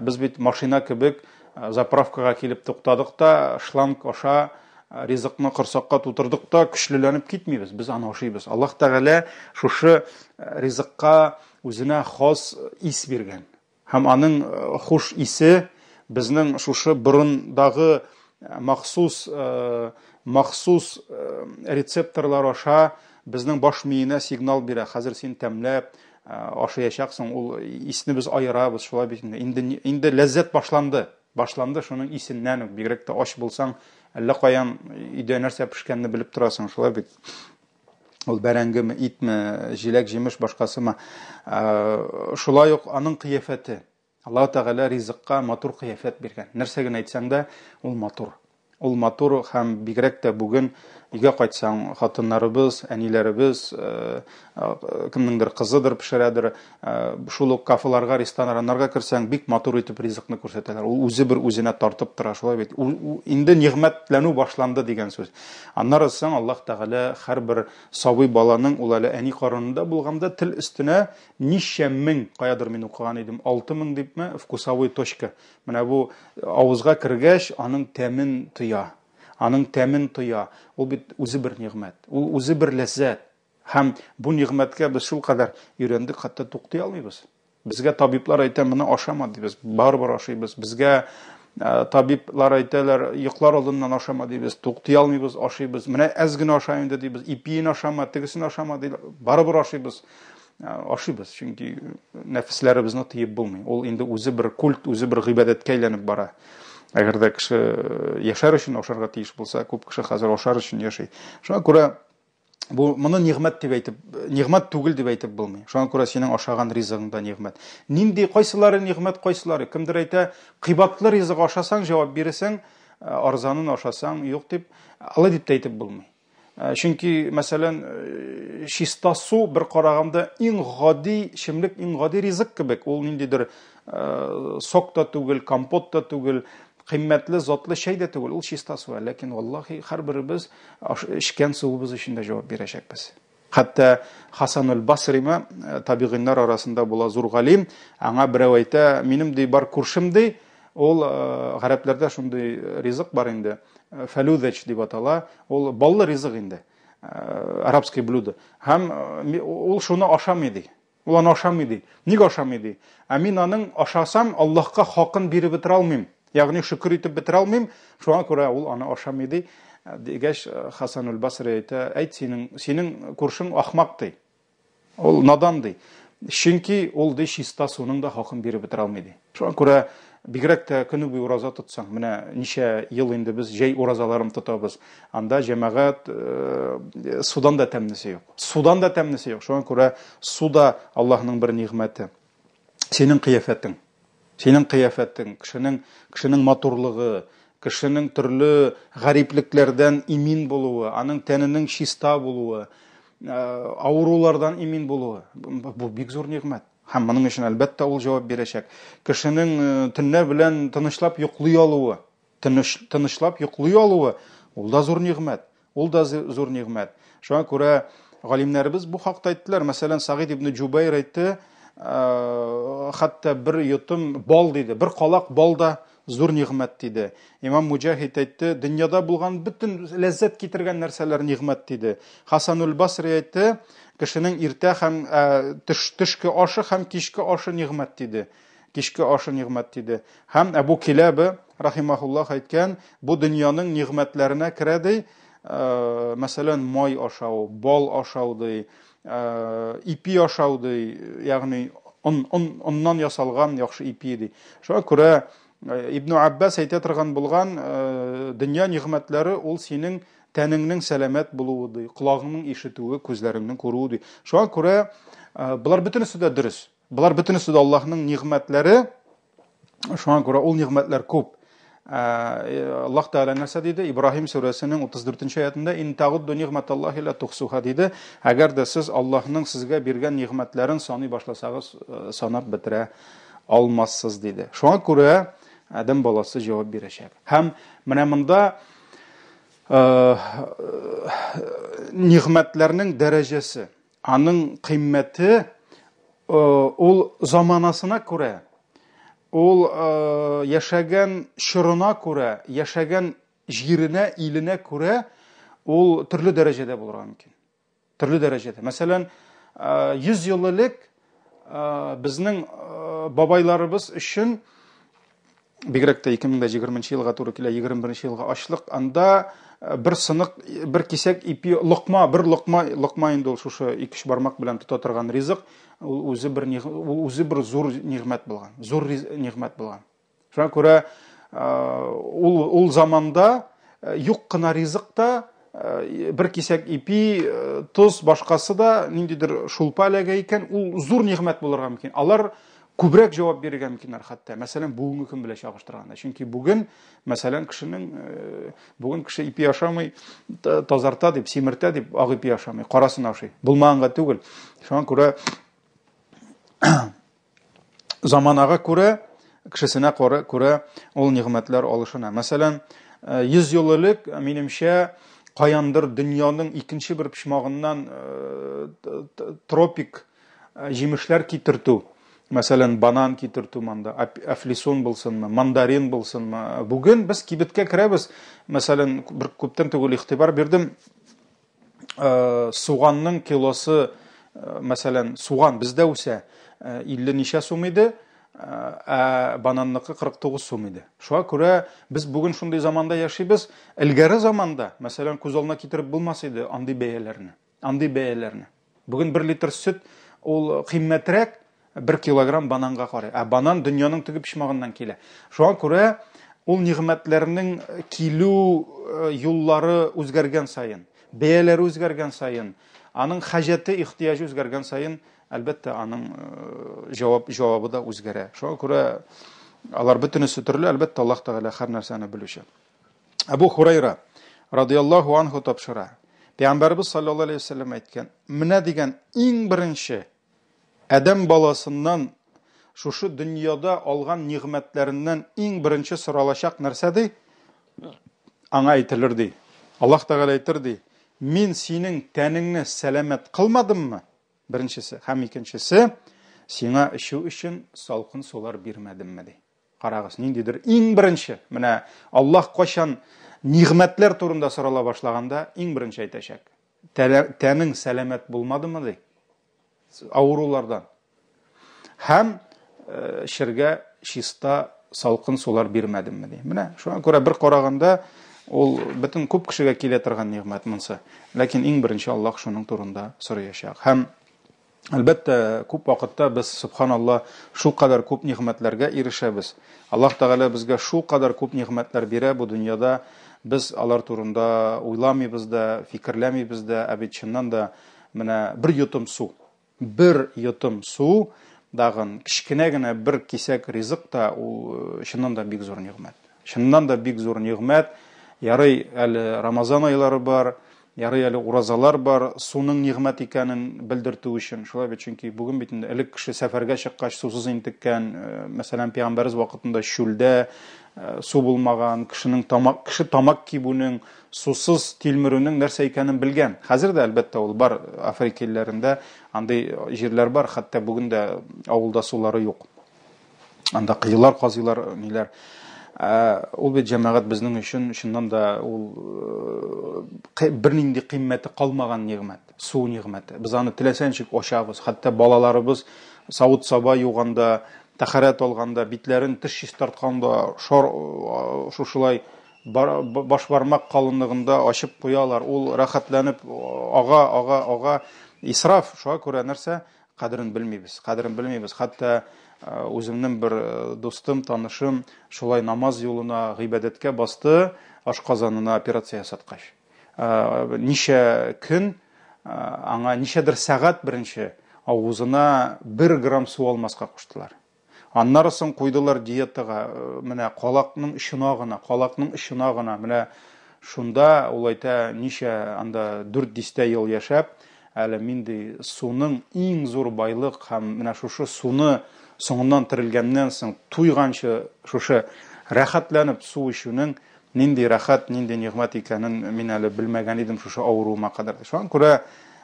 без бит машина кебек заправкага килеп туктадык та, шланг аша ризыкны корсакка тутырдык та, көчлеләнеп китмибез, без аны ашыйбыз. Аллаһ Тәгалә шушы ризыкка үзенә хас ис биргән. Һәм аның хуш исе безнең шушы борындагы махсус махсус рецепторлар аша безнең баш миенә сигнал бирә. Хәзер син тәмләп ашаячаксың, ул исне без аерабыз, шулай бит инде. Инде, инде ләззәт башланды. Башланды шуның исеннән үк, бигрәк тә ач булсаң, әллә каян өйдә нәрсә пешкәнне белеп торасың, шулай бит. Ул бәрәңгеме, итме, җиләк-җимеш, башкасымы. Шулай ук аның кыяфәте. Аллаһ Тәгалә ризыкка матур кыяфәт биргән. Нәрсә генә әйтсәң дә, ул матур. Ул матур һәм бигрәк тә бүген өйгә кайтсаң, хатыннарыбыз, әниләребез, кемнеңдер кызыдыр пешерәдер, шул ук кафеларга, рестораннарга керсәң, бик матур итеп ризыкны күрсәтәләр. Ул үзе бер үзенә тартып тора, шулай бит. Инде нигъмәтләнү башланды дигән сүз. Аннары соң Аллаһ Тәгалә һәрбер сабый баланың, ул әле әни карынында булганда, тел өстенә ничә мең, каядыр мин укыган идем, 6000 дипме, вкусовой точка. Менә бу авызга кергәч, аның тәмен тоя. Аның тәмен тоя. Ул бит үзе бер нигъмәт. Ул үзе бер ләззәт. Һәм бу нигъмәткә без шулкадәр өйрәндек, хәтта туктый алмыйбыз. Безгә табиблар әйтә, моны ашама дибез, барыбер ашыйбыз. Безгә табиблар әйтәләр, йоклар алдыннан ашама дибез, туктый алмыйбыз, ашыйбыз. Менә әз генә аша инде дибез, ипиен ашама, тегесен ашама диләр, барыбер ашыйбыз. Ашыйбыз, чөнки нәфесләребезне тыеп булмый. Ул инде үзе бер культ, үзе бер гыйбадәткә әйләнеп бара. Әгәр дә кеше яшәр өчен ашарга тиеш булса, күп кеше хәзер ашар өчен яши. Шуңа күрә бу моны нигъмәт дип әйтеп, нигъмәт түгел дип әйтеп булмый. Шуңа күрә синең ашаган ризыгың да нигъмәт. Нинди, кайсылары нигъмәт, кайсылары? Кемдер әйтә, кыйбатлы ризык ашасаң, җавап биресең, арзанын ашасаң, юк дип. Алай дип тә әйтеп булмый. Чөнки, мәсәлән, чиста су бер караганда иң гади эчемлек, иң гади ризык кебек. Ул ниндидер сок та түгел, компот та түгел, кыйммәтле, затлы чәй дә түгел, ул чиста су. Ләкин, валлахи, һәрберебез эчкән суыбыз өчен дә җавап бирәчәкбез. Хәтта Хасануль Басримы, табигыйннар арасында була зур галим, аңа берәү әйтә, минем ди бар күршем ди, ул гарәпләрдә шундый ризык бар инде, фәлүдәч дип атала, ул баллы ризык инде, арабский блюдо. Һәм ул шуны ашамый ди. Ул аны ашамый ди. Ник ашамый ди? Ә мин аның ашасам, Аллаһка хакын биреп бетерә алмыйм. Ягъни шөкер итеп бетерә алмыйм, шуңа күрә ул аны ашамый ди. Дигәч, Хасануль Басри әйтә, әйт синең, синең күршең ахмак ди. Ул надан ди. Чөнки ул ди чиста суның да хакын биреп бетерә алмый ди. Шуңа күрә бигрәк тә көне буе ураза тотсаң, менә ничә ел инде без җәй уразаларын тотабыз. Анда җәмәгать судан да тәмлесе юк. Судан да тәмлесе юк. Шуңа күрә су да Аллаһның бер нигъмәте. Синең кыяфәтең. Синең кыяфәтең, кешенең, кешенең матурлыгы, кешенең төрле гариплекләрдән имин булуы, аның тәненең чиста булуы, авырулардан имин булуы, бу бик зур нигъмәт. Һәм моның өчен, әлбәттә, ул җавап бирәчәк. Кешенең төнлә белән тынычлап йоклый алуы, тыныч, тынычлап йоклый алуы, ул да зур нигъмәт. Ул да зур нигъмәт. Шуңа күрә галимнәребез бу хакта әйттеләр. Мәсәлән, Сагид ибн Җубайр әйтте, хәтта бер йотым бал диде, бер калак бал да зур нигъмәт диде. Имам Муҗахид әйтте, дөньяда булган бөтен ләззәт китергән нәрсәләр нигъмәт диде. Хасануль Басри әйтте, кешенең иртә һәм төш, төшке ашы һәм кичке ашы нигъмәт диде. Кичке ашы нигъмәт диде. Һәм Әбу Киләбе рахимахуллах әйткән, бу дөньяның нигъмәтләренә керә ди, мәсәлән, май ашау, бал ашау ди, ипи ашау ди, ягъни он, он, оннан ясалган яхшы ипи ди. Шуңа күрә Ибн Аббас әйтә торган булган, дөнья нигъмәтләре ул синең тәнеңнең сәламәт булуы ди, колагыңның ишетүе, күзләреңнең күрүе ди. Шуңа күрә болар бөтенесе дә дөрес. Болар бөтенесе дә Аллаһның нигъмәтләре. Шуңа күрә ул нигъмәтләр күп. Аллаһ Тәгалә нәрсә диде? Ибраһим сүрәсенең 34 аятында ин тагудду нигъматаллаһи ла тухсуха диде. Әгәр дә сез Аллаһның сезгә биргән нигъмәтләрен саный башласагыз, санап бетерә алмассыз диде. Шуңа күрә адәм баласы җавап бирәчәк. Һәм менә монда нигъмәтләрнең дәрәҗәсе, аның кыйммәте ул заманасына күрә, ул яшәгән чорына күрә, яшәгән җиренә, иленә күрә ул төрле дәрәҗәдә булырга мөмкин. Төрле дәрәҗәдә. Мәсәлән, 100 ел элек безнең бабайларыбыз өчен бигрәк тә 2020 елга туры килә, 21 елга ачлык, анда бер сынык, бер кисәк ипи, локма, бер локма, локма инде ул шушы ике-өч бармак белән тота торган ризык, ул үзе бер ул үзе бер зур нигъмәт булган, зур нигъмәт булган. Шуңа күрә ул ул заманда юк кына ризык та, бер кисәк ипи, тоз, башкасы да ниндидер шулпа эләгә икән, ул зур нигъмәт булырга мөмкин. Алар күбрәк җавап бирергә мөмкиннәр хәтта. Мәсәлән, бүгенге көн белән чагыштырганда. Чөнки бүген, мәсәлән, кешенең бүген кеше ипи ашамый, тазарта дип, симертә дип, ак ипи ашамый, карасын ашый. Булмаганга түгел. Шуңа күрә заманага күрә, кешесенә күрә ул нигъмәтләр алышына. Мәсәлән, 100 ел элек, минемчә, каяндыр дөньяның икенче бер почмагыннан тропик җимешләр китертү, мәсәлән, банан китертү монда, әфлисун булсынмы, мандарин булсынмы. Бүген без кибеткә керәбез, мәсәлән, бер күптән түгел игътибар бирдем, суганның килосы, мәсәлән, суган бездә үсә, 50 ничә сум иде, ә бананныкы 49 сум иде. Шуңа күрә без бүген шундый заманда яшибез. Элгәре заманда, мәсәлән, күз алдына китереп булмас иде андый бәяләрне. Андый бәяләрне. Бүген 1 литр сөт ул кыйммәтрәк 1 килограмм бананга карый. Ә банан дөньяның теге почмагыннан килә. Шуңа күрә ул нигъмәтләрнең килү юллары үзгәргән саен, бәяләре үзгәргән саен, аның хаҗәте, ихтыяҗы үзгәргән саен, әлбәттә, аның җавап җавабы да үзгәрә. Шуңа күрә алар бөтенесе төрле, әлбәттә, Аллаһ Тәгалә һәр нәрсәне белүче. Әбу Хурайра радияллаһу анху тапшыра. Пәйгамбәрбез саллаллаһу алейһи вәсәлләм әйткән, менә дигән иң беренче адәм баласыннан шушы дөньяда алган нигъмәтләреннән иң беренче соралачак нәрсә ди? Аңа әйтелер ди. Аллаһ Тәгалә әйтер ди, мин синең тәнеңне сәламәт кылмадыммы? Беренчесе һәм икенчесе, сиңа эчү өчен салкын сулар бирмәдемме ди. Карагыз, ниндидер иң беренче, менә Аллаһ кайчан нигъмәтләр турында сорала башлаганда, иң беренче әйтәчәк. Тәнең сәламәт булмадымы ди? Авырулардан. Һәм эчәргә чиста салкын сулар бирмәдемме ди. Менә шуңа күрә бер караганда ул бөтен күп кешегә килә торган нигъмәт монсы. Ләкин иң беренче Аллаһ шуның турында сораячак. Һәм Әлбәттә, күп вакытта без, сөбханалла, шулкадәр күп нигъмәтләргә ирешәбез. Аллаһ Тәгалә безгә шулкадәр күп нигъмәтләр бирә бу дөньяда, без алар турында уйламыйбыз да, фикерләмибез дә, ә бит чыннан да менә бер йотым су, бер йотым су дагын кечкенә генә бер кисәк ризык та ул чыннан да бик зур нигъмәт. Чыннан да бик зур нигъмәт. Ярый әле Рамазан айлары бар, Ярый әле уразалар бар, суның нигъмәт икәнен белдертү өчен. Шулай бит, чөнки бүген бит инде элек кеше сәфәргә чыккач сусыз интеккән, мәсәлән, пәйгамбәребез вакытында чүлдә су булмаган, кешенең тамак, кеше тамак кибүнең, сусыз тилмерүнең нәрсә икәнен белгән. Хәзер дә, әлбәттә, ул бар, Африка илләрендә андый җирләр бар, хәтта бүген дә авылда сулары юк. Анда кыелар казыйлар, ниләр. Ә, ул бит җәмәгать безнең өчен чыннан да ул бернинди кыйммәте калмаган нигъмәт, су нигъмәте. Без аны теләсә ничек ачабыз. Хәтта балаларыбыз савыт-саба юганда, тәһарәт алганда, битләрен теш чистартканда шар шушылай баш бармак калынлыгында ачып куялар. Ул рәхәтләнеп ага, ага, ага. Исраф, шуңа күрә нәрсә? Кадерен белмибез, кадерен белмибез. Хәтта үземнең бер дустым, танышым шулай намаз юлына, гыйбадәткә басты, ашказанына операция ясаткач. Ничә көн аңа ничәдер сәгать беренче авызына бер грамм су алмаска куштылар. Аннары соң куйдылар диетага, менә калакның очына гына, калакның очына гына. Менә шунда ул әйтә, ничә анда дүрт дистә ел яшәп, әле мин ди суның иң зур байлык һәм менә шушы суны соңыннан терелгәннән соң туйганчы шушы рәхәтләнеп су эчүнең нинди рәхәт, нинди нигъмәт икәнен мин әле белмәгән идем шушы авыруыма кадәр. Шуңа күрә,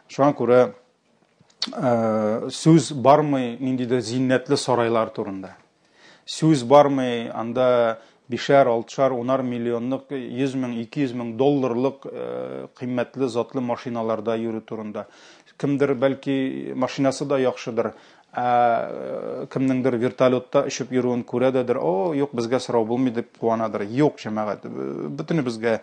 шуңа күрә сүз бармый ниндидер зиннәтле сарайлар турында. Сүз бармый анда бишәр, алтышар, унар миллионлык, 100 мең, 200 мең долларлык кыйммәтле затлы машиналарда йөрү турында. Кемдер бәлки машинасы да яхшыдыр, ә кемнеңдер вертолетта очып йөрүен күрә дәдер, о, юк, безгә сорау булмый дип куанадыр. Юк, җәмәгать, бөтенебезгә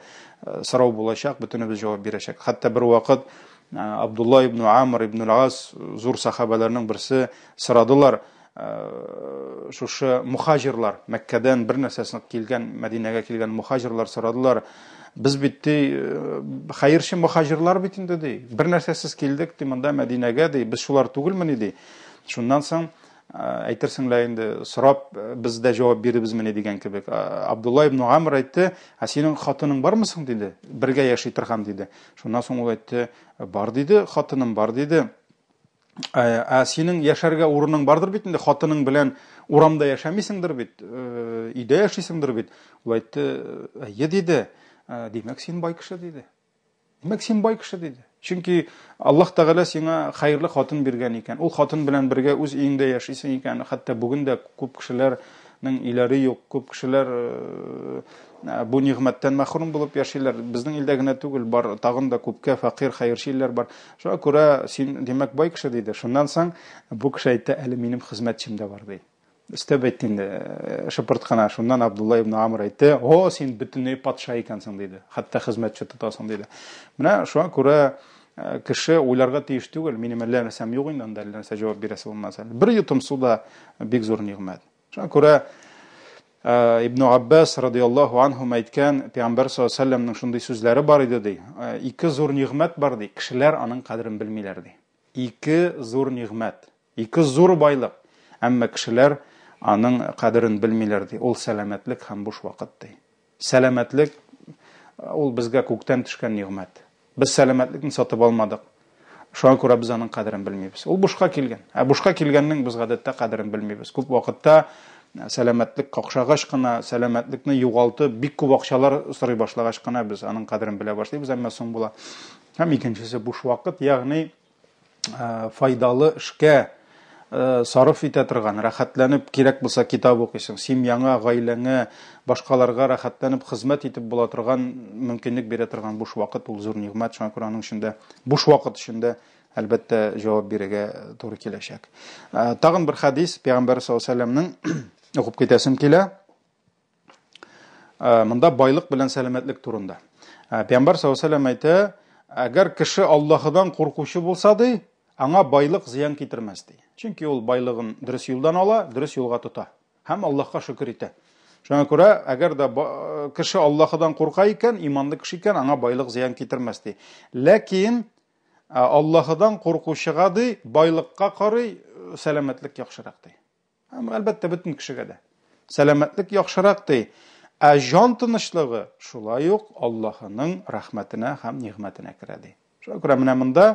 сорау булачак, бөтенебез җавап бирәчәк. Хәтта бер вакыт Абдулла ибн Амр ибн Ас, зур сахабәләрнең берсе, сорадылар, шушы мухаҗирлар, Мәккәдән бер нәрсәсен килгән, Мәдинәгә килгән мухаҗирлар сорадылар, без бит ди, хәерче мухаҗирлар бит инде ди, бер нәрсәсез килдек ди монда Мәдинәгә ди, без шулар түгелмени ди. Шуннан соң әйтерсең лә инде сорап без дә җавап биребезмени дигән кебек. Абдулла ибн Амр әйтте, ә синең хатының бармы соң диде, бергә яши торган диде. Шуннан соң ул әйтте, бар диде, хатыным бар диде. Ә синең яшәргә урының бардыр бит инде, хатының белән урамда яшәмисеңдер бит, өйдә яшисеңдер бит. Ул әйтте, әйе диде. Димәк, син бай кеше диде. Димәк, син бай кеше диде. Чөнки Аллаһ Тәгалә сиңа хәерле хатын биргән икән. Ул хатын белән бергә үз өеңдә яшисең икән. Хәтта бүген дә күп кешеләрнең өйләре юк, күп кешеләр бу нигъмәттән мәхрүм булып яшиләр. Безнең илдә генә түгел, бар тагын да күпкә фәкыйрь, хәерче илләр бар. Шуңа күрә син, димәк, бай кеше диде. Шуннан соң бу кеше әйтте, әле минем хезмәтчем дә бар ди. Өстәп әйтте инде, шыпырт кына. Шуннан Абдулла ибн Амр әйтте, о, син бөтенләй патша икәнсең, диде. Хәтта хезмәтче тотасың, диде. Менә шуңа күрә кеше уйларга тиеш түгел, минем әллә нәрсәм юк инде, анда әллә нәрсә җавап бирәсе булмас әле. Бер йотым су да бик зур нигъмәт. Шуңа күрә Ибн Аббас радияллаһу анһум әйткән, Пәйгамбәр саллаллаһу алейһи вәсәлләмнең шундый сүзләре бар иде, ди. Ике зур нигъмәт бар, ди. Кешеләр аның кадерен белмиләр, ди. Ике зур нигъмәт. Ике зур байлык. Әмма кешеләр аның кадерен белмиләр, ди. Ул сәламәтлек һәм буш вакыт, ди. Сәламәтлек ул безгә күктән төшкән нигъмәт. Без сәламәтлекне сатып алмадык. Шуңа күрә без аның кадерен белмибез. Ул бушка килгән. Ә бушка килгәннең без гадәттә кадерен белмибез. Күп вакытта сәламәтлек какшагач кына, сәламәтлекне югалтып, бик күп акчалар сорый башлагач кына без аның кадерен белә башлыйбыз, әмма соң була. Һәм икенчесе буш вакыт, ягъни файдалы эшкә сарыф итә торган, рәхәтләнеп кирәк булса китап укыйсың, семьяңа, гаиләңә, башкаларга рәхәтләнеп хезмәт итеп була торган, мөмкинлек бирә торган буш вакыт ул зур нигъмәт. Шуңа күрә аның өчен дә буш вакыт өчен дә әлбәттә җавап бирергә туры киләчәк. Тагын бер хәдис Пәйгамбәр саллаллаһу алейһи вәсәлләмнең укып китәсем килә. Монда байлык белән сәламәтлек турында. Пәйгамбәр саллаллаһу алейһи вәсәлләм әйтә, әгәр кеше Аллаһыдан куркучы булса ди, аңа байлык зыян китермәс ди. Чөнки ул байлыгын дөрес юлдан ала, дөрес юлга тота һәм Аллаһка шөкер итә. Шуңа күрә, әгәр дә кеше Аллаһыдан курка икән, иманлы кеше икән, аңа байлык зыян китермәс ди. Ләкин Аллаһыдан куркучыга ди, байлыкка карый сәламәтлек яхшырак ди. Һәм, әлбәттә, бөтен кешегә дә. Сәламәтлек яхшырак ди. Ә җан тынычлыгы шулай ук Аллаһының рәхмәтенә һәм нигъмәтенә керә ди. Шуңа күрә менә монда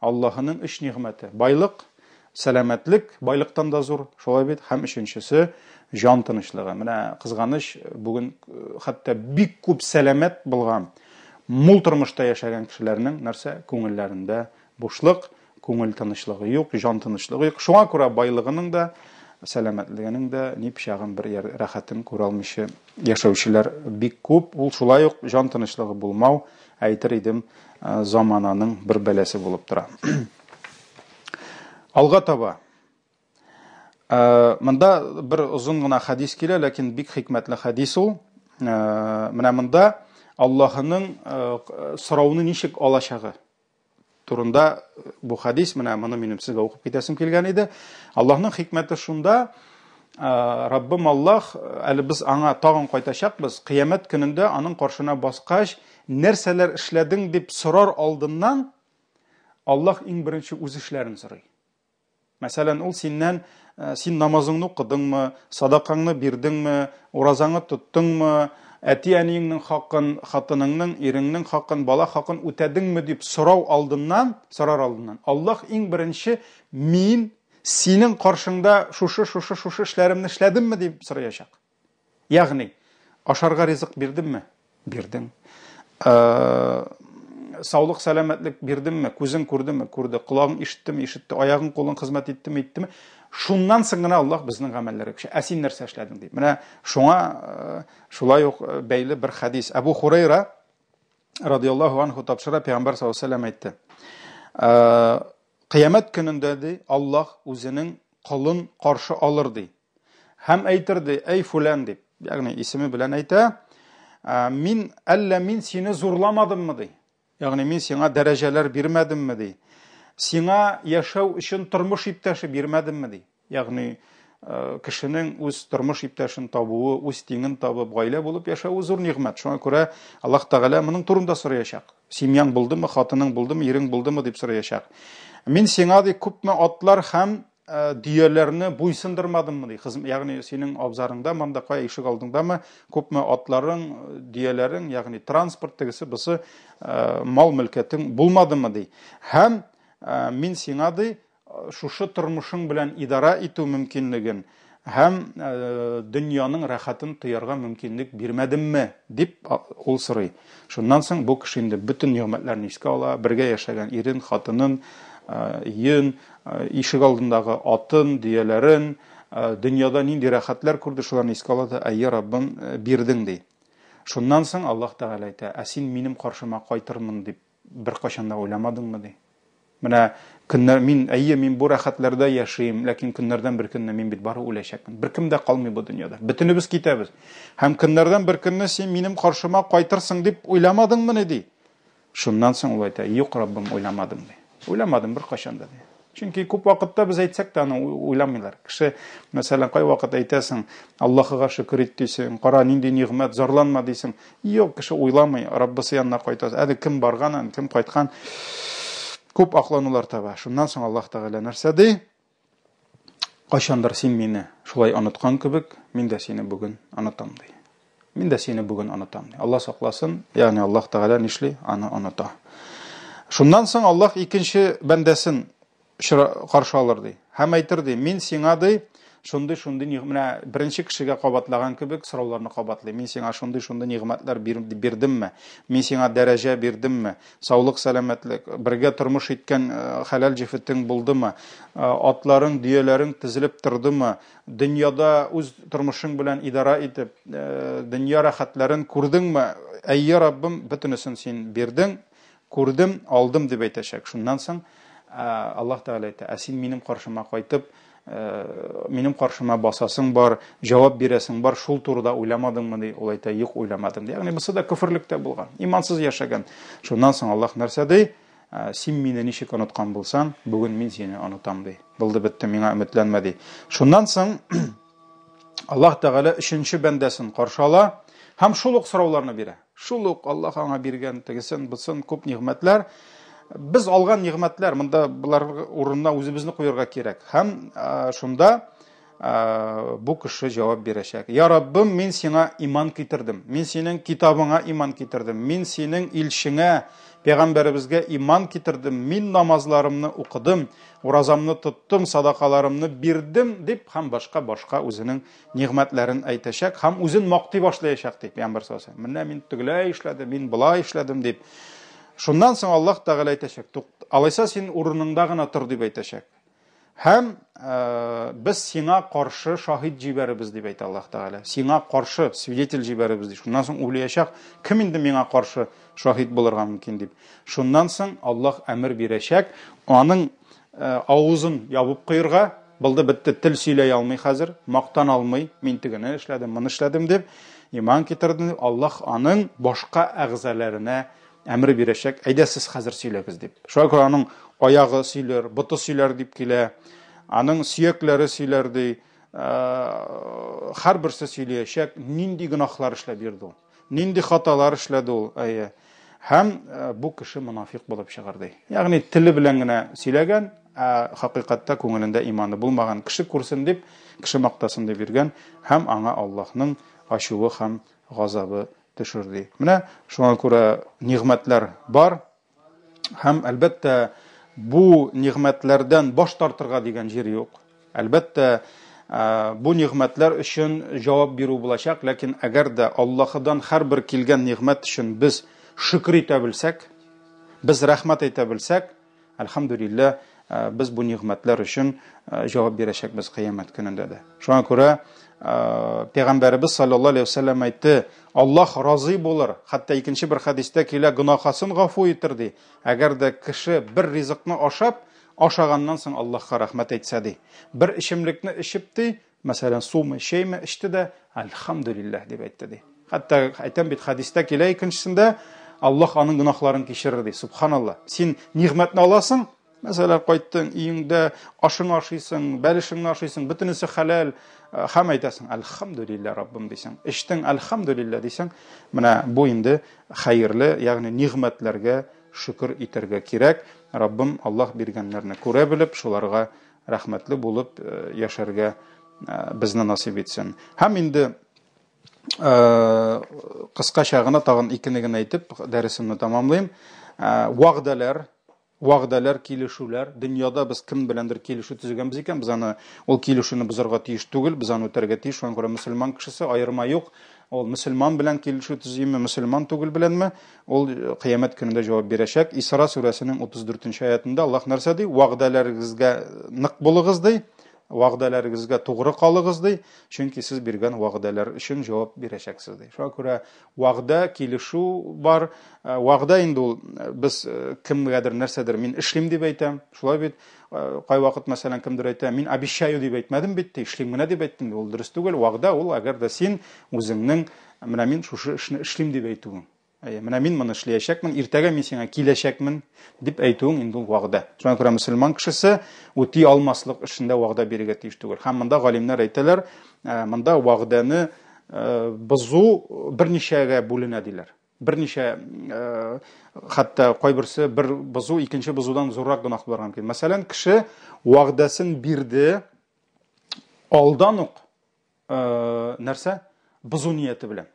Аллаһының өч нигъмәте: байлык, сәламәтлек, байлыктан да зур, шулай бит, һәм өченчесе җан тынычлыгы. Менә кызганыч, бүген хәтта бик күп сәламәт булган, мул тормышта яшәгән кешеләрнең нәрсә? Күңелләрендә бушлык, Күңел тынычлыгы юк, җан тынычлыгы юк. Шуңа күрә байлыгының да, сәламәтлегенең дә ни пычагын бер рәхәтен күрә алмыйча яшәүчеләр бик күп. Ул шулай ук җан тынычлыгы булмау, әйтер идем, замананың бер бәласе булып тора. Алга таба. Монда бер озын гына хәдис килә, ләкин бик хикмәтле хәдис ул. Менә монда Аллаһының сорауны ничек алачагы. турында бу хадис, менә моны минем сезгә укып китәсем килгән иде. Аллаһның хикмәте шунда, Раббым Аллаһ, әле без аңа тагын кайтачакбыз, кыямәт көнендә аның каршына баскач, нәрсәләр эшләдең дип сорар алдыннан, Аллаһ иң беренче үз эшләрен сорый. Мәсәлән, ул синнән, син намазыңны укыдыңмы, садакаңны бирдеңме, уразаңны тоттыңмы, әти-әниеңнең хакын, хатыныңның, иреңнең хакын, бала хакын үтәдеңме дип сорау алдыннан, сорар алдыннан, Аллаһ иң беренче мин синең каршыңда шушы, шушы, шушы эшләремне эшләдемме дип сораячак. Ягъни, ашарга ризык бирдемме? Бирдең. Саулык, сәламәтлек бирдемме? Күзең күрдеме? Күрде. Колагың ишеттеме? Ишетте. Аягың, кулың хезмәт иттеме? Иттеме? Шуннан соң гына Аллаһ безнең гамәлләргә күчә. Ә син нәрсә эшләдең дип. Менә шуңа шулай ук бәйле бер хәдис. Әбу Хурайра радиаллаһу анху тапшыра, Пәйгамбәр саллаллаһу алейһи ва сәлләм әйтте. Кыямәт көнендә ди, Аллаһ үзенең колын каршы алыр ди. Һәм әйтер ди, әй фүлән дип, ягъни исеме белән әйтә, мин әллә мин сине зурламадыммы ди. Ягъни мин сиңа дәрәҗәләр бирмәдемме ди. Сиңа яшәү өчен тормыш иптәше бирмәдемме ди. Ягъни кешенең үз тормыш иптәшен табуы, үз тиңен табып, гаилә булып яшәве зур нигъмәт. Шуңа күрә Аллаһ Тәгалә моның турында сораячак. Семьяң булдымы, хатының булдымы, ирең булдымы дип сораячак. Мин сиңа ди күпме атлар һәм дөяләрне буйсындырмадыммы ди. Хезм, ягъни синең абзарыңда, монда кая ишек алдыңдамы, күпме атларың, дөяләрең, ягъни транспорт тегесе бусы мал мөлкәтең булмадымы ди. Һәм мин сиңа ди шушы тормышың белән идара итү мөмкинлеген һәм дөньяның рәхәтен тоярга мөмкинлек бирмәдемме дип ул сорый. Шуннан соң бу кеше инде бөтен нигъмәтләрне искә ала, бергә яшәгән ирен, хатынын, өен, ишек алдындагы атын, дөяләрен, дөньяда нинди рәхәтләр күрде, шуларны искә ала да, әйе, Раббым, бирдең ди. Шуннан соң Аллаһ Тәгалә әйтә, ә син минем каршыма кайтырмын дип беркайчан да уйламадыңмы ди. Менә көннәр мин, әйе, мин бу рәхәтләрдә яшим, ләкин көннәрдән бер көнне мин бит бары үләчәкмен. Беркем дә калмый бу дөньяда. Бөтенебез китәбез. Һәм көннәрдән бер көнне син минем каршыма кайтырсың дип уйламадыңмыни ди. Шуннан соң ул әйтә, юк, Раббым, уйламадым ди. Уйламадым беркайчан да ди. Чөнки күп вакытта без әйтсәк тә аны уйламыйлар. Кеше, мәсәлән, кайвакыт әйтәсең, Аллаһыга шөкер ит дисең, кара нинди нигъмәт, зарланма дисең. Юк, кеше уйламый, Раббысы янына кайта. Әле кем барган, кем кайткан. Күп акланулар таба. Шуннан соң Аллаһ Тәгалә нәрсә ди? Кайчандыр син мине шулай оныткан кебек, мин дә сине бүген онытам ди. Мин дә сине бүген онытам ди. Алла сакласын, ягъни Аллаһ Тәгалә нишли? Аны оныта. Шуннан соң Аллаһ икенче бәндәсен каршы алыр ди. Һәм әйтер ди, мин сиңа ди, шундый-шундый менә беренче кешегә кабатлаган кебек сорауларны кабатлый. Мин сиңа шундый-шундый нигъмәтләр бирдемме? Мин сиңа дәрәҗә бирдемме? Саулык, сәламәтлек, бергә тормыш иткән хәләл җефетең булдымы? Атларың, дөяләрең тезелеп тордымы? Дөньяда үз тормышың белән идара итеп, дөнья рәхәтләрен күрдеңме? Әйе, Раббым, бөтенесен син бирдең, күрдем, алдым дип әйтәчәк. Шуннан соң Аллаһ Тәгалә әйтә, ә син минем каршыма кайтып, минем каршыма басасың бар, җавап бирәсең бар, шул турыда уйламадыңмы ди. Ул әйтә, юк, уйламадым ди. Ягъни бусы да көферлектә булган, имансыз яшәгән. Шуннан соң Аллаһ нәрсә ди? Син мине ничек оныткан булсаң, бүген мин сине онытам ди. Булды бетте, миңа өметләнмә ди. Шуннан соң Аллаһ Тәгалә өченче бәндәсен каршы ала һәм шул ук сорауларны бирә. Шул ук Аллаһ аңа биргән тегесен, бусын күп нигъмәтләр. Без алган нигъмәтләр, монда болар урынына үзебезне куярга кирәк. Һәм шунда бу кеше җавап бирәчәк. Я Раббым, мин сиңа иман китердем. Мин синең китабыңа иман китердем. Мин синең илчеңә, пәйгамбәребезгә иман китердем. Мин намазларымны укыдым, уразамны тоттым, садакаларымны бирдем дип һәм башка башка үзенең нигъмәтләрен әйтәчәк һәм үзен мактый башлаячак дип пәйгамбәр саллаллаһу алейһи Менә мин тегеләй эшләдем, мин болай эшләдем дип. Шуннан соң Аллаһ Тәгалә әйтәчәк, алайса син урыныңда гына тор дип әйтәчәк. Һәм без сиңа каршы шаһит җибәребез, дип әйтә Аллаһ Тәгалә. Сиңа каршы свидетель җибәребез, ди. Шуннан соң уйлаячак, кем инде миңа каршы шаһит булырга мөмкин дип. Шуннан соң Аллаһ әмер бирәчәк, аның авызын ябып куерга, булды бетте, тел сөйләй алмый хәзер, мактан алмый, мин тегене эшләдем, моны эшләдем дип, иман китердем дип, Аллаһ аның башка әгъзаларына әмер бирәчәк, әйдә сез хәзер сөйләгез дип. Шуңа күрә аның аягы сөйләр, боты сөйләр дип килә, аның сөякләре сөйләр ди, һәрберсе сөйләячәк, нинди гөнаһлар эшләп йөрде ул, нинди хаталар эшләде ул, әйе. Һәм бу кеше монафик булып чыгар ди. Ягъни теле белән генә сөйләгән, ә хакыйкатьтә күңелендә иманы булмаган кеше күрсен дип, кеше мактасын дип йөргән һәм аңа Аллаһның ачуы һәм газабы төшер ди. Менә шуңа күрә нигъмәтләр бар һәм әлбәттә бу нигъмәтләрдән баш тартырга дигән җир юк. Әлбәттә, бу нигъмәтләр өчен җавап бирү булачак, ләкин әгәр дә Аллаһыдан һәрбер килгән нигъмәт өчен без шөкер итә белсәк, без рәхмәт әйтә белсәк, Әлхәмдүлилләһ, без бу нигъмәтләр өчен җавап бирәчәкбез кыямәт көнендә дә. Шуңа күрә Пәйгамбәребез саллаллаһу алейһи вәсәлләм әйтте, Аллаһ разый булыр, хәтта икенче бер хәдистә килә, гөнаһасын гафу итер ди. Әгәр дә кеше бер ризыкны ашап, ашаганнан соң Аллаһка рәхмәт әйтсә ди. Бер эчемлекне эчеп ди, Мәсәлән, сумы, чәйме эчте дә, әлхәмдүлилләһ дип әйтте ди. Хәтта әйтәм бит, хәдистә килә икенчесендә, Аллаһ аның гөнаһларын кичерер ди. Субханалла. Син нигъмәтне аласың, мәсәлән, кайттың, өеңдә ашың ашыйсың, бәлешеңне ашыйсың, бөтенесе хәләл, һәм әйтәсең, әлхәмдүлилләһ, Раббым дисең. Эчтең, әлхәмдүлилләһ дисең. Менә бу инде хәерле, ягъни нигъмәтләргә шөкер итәргә кирәк. Раббым Аллаһ биргәннәрне күрә белеп, шуларга рәхмәтле булып яшәргә безне насыйп итсен. Һәм инде кыскача гына тагын икене генә әйтеп дәресемне тәмамлыйм. Вәгъдәләр, вәгъдәләр, килешүләр. Дөньяда без кем беләндер килешү төзегәнбез икән, без аны ул килешүне бозарга тиеш түгел, без аны үтәргә тиеш. Шуңа күрә мөселман кешесе аерма юк. Ул мөселман белән килешү төзиме, мөселман түгел беләнме, Ул кыямәт көнендә җавап бирәчәк. Исра сүрәсенең 34 нче аятында Аллаһ нәрсә ди? Вәгъдәләрегезгә нык булыгыз ди. Вәгъдәләрегезгә тугры калыгыз ди, чөнки сез биргән вәгъдәләр өчен җавап бирәчәксез ди. Шуңа күрә вәгъдә, килешү бар. Вәгъдә инде ул без кемгәдер нәрсәдер мин эшлим дип әйтәм. Шулай бит. Кайвакыт, мәсәлән, кемдер әйтә, мин обещаю дип әйтмәдем бит, ди, эшлим генә дип әйттем. Ул дөрес түгел. Вәгъдә ул әгәр дә син үзеңнең Менә мин шушы эшне эшлим дип әйтүең. Әйе, менә мин моны эшләячәкмен, иртәгә мин сиңа киләчәкмен дип әйтүең инде ул вәгъдә. Шуңа күрә мөселман кешесе үти алмаслык эшендә вәгъдә бирергә тиеш түгел. Һәм монда галимнәр әйтәләр, монда вәгъдәне бозу берничәгә бүленә диләр. Берничә хәтта кайберсе бер бозу икенче бозудан зуррак гөнаһ булырга мөмкин. Мәсәлән, кеше вәгъдәсен бирде алдан ук нәрсә? Бозу нияте белән.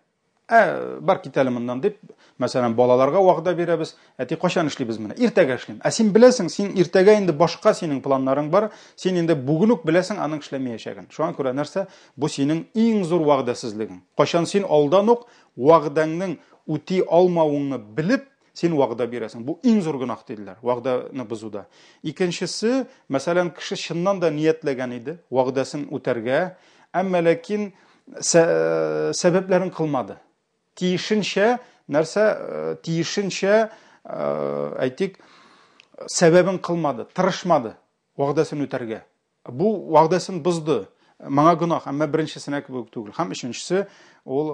Ә, бар кит әле моннан дип, мәсәлән, балаларга вәгъдә бирәбез. Әти, кайчан эшлибез моны? Иртәгә эшлим. Ә син беләсең, син иртәгә инде башка синең планнарың бар. Син инде бүген үк беләсең аның эшләмәячәген. Шуңа күрә нәрсә? Бу синең иң зур вәгъдәсезлегең. Кайчан син алдан ук вәгъдәңнең үти алмавыңны белеп, Син вәгъдә бирәсең. Бу иң зур гөнаһ диделәр, вәгъдәне бозуда. Икенчесе, мәсәлән, кеше чыннан да ниятләгән иде вәгъдәсен үтәргә, әмма ләкин сәбәпләрен кылмады. Тиешенчә, нәрсә, тиешенчә, әйтик, сәбәбен кылмады, тырышмады вәгъдәсен үтәргә. Бу вәгъдәсен бозды. Моңа гөнаһ, әмма беренчесенә кебек түгел. Һәм өченчесе, ул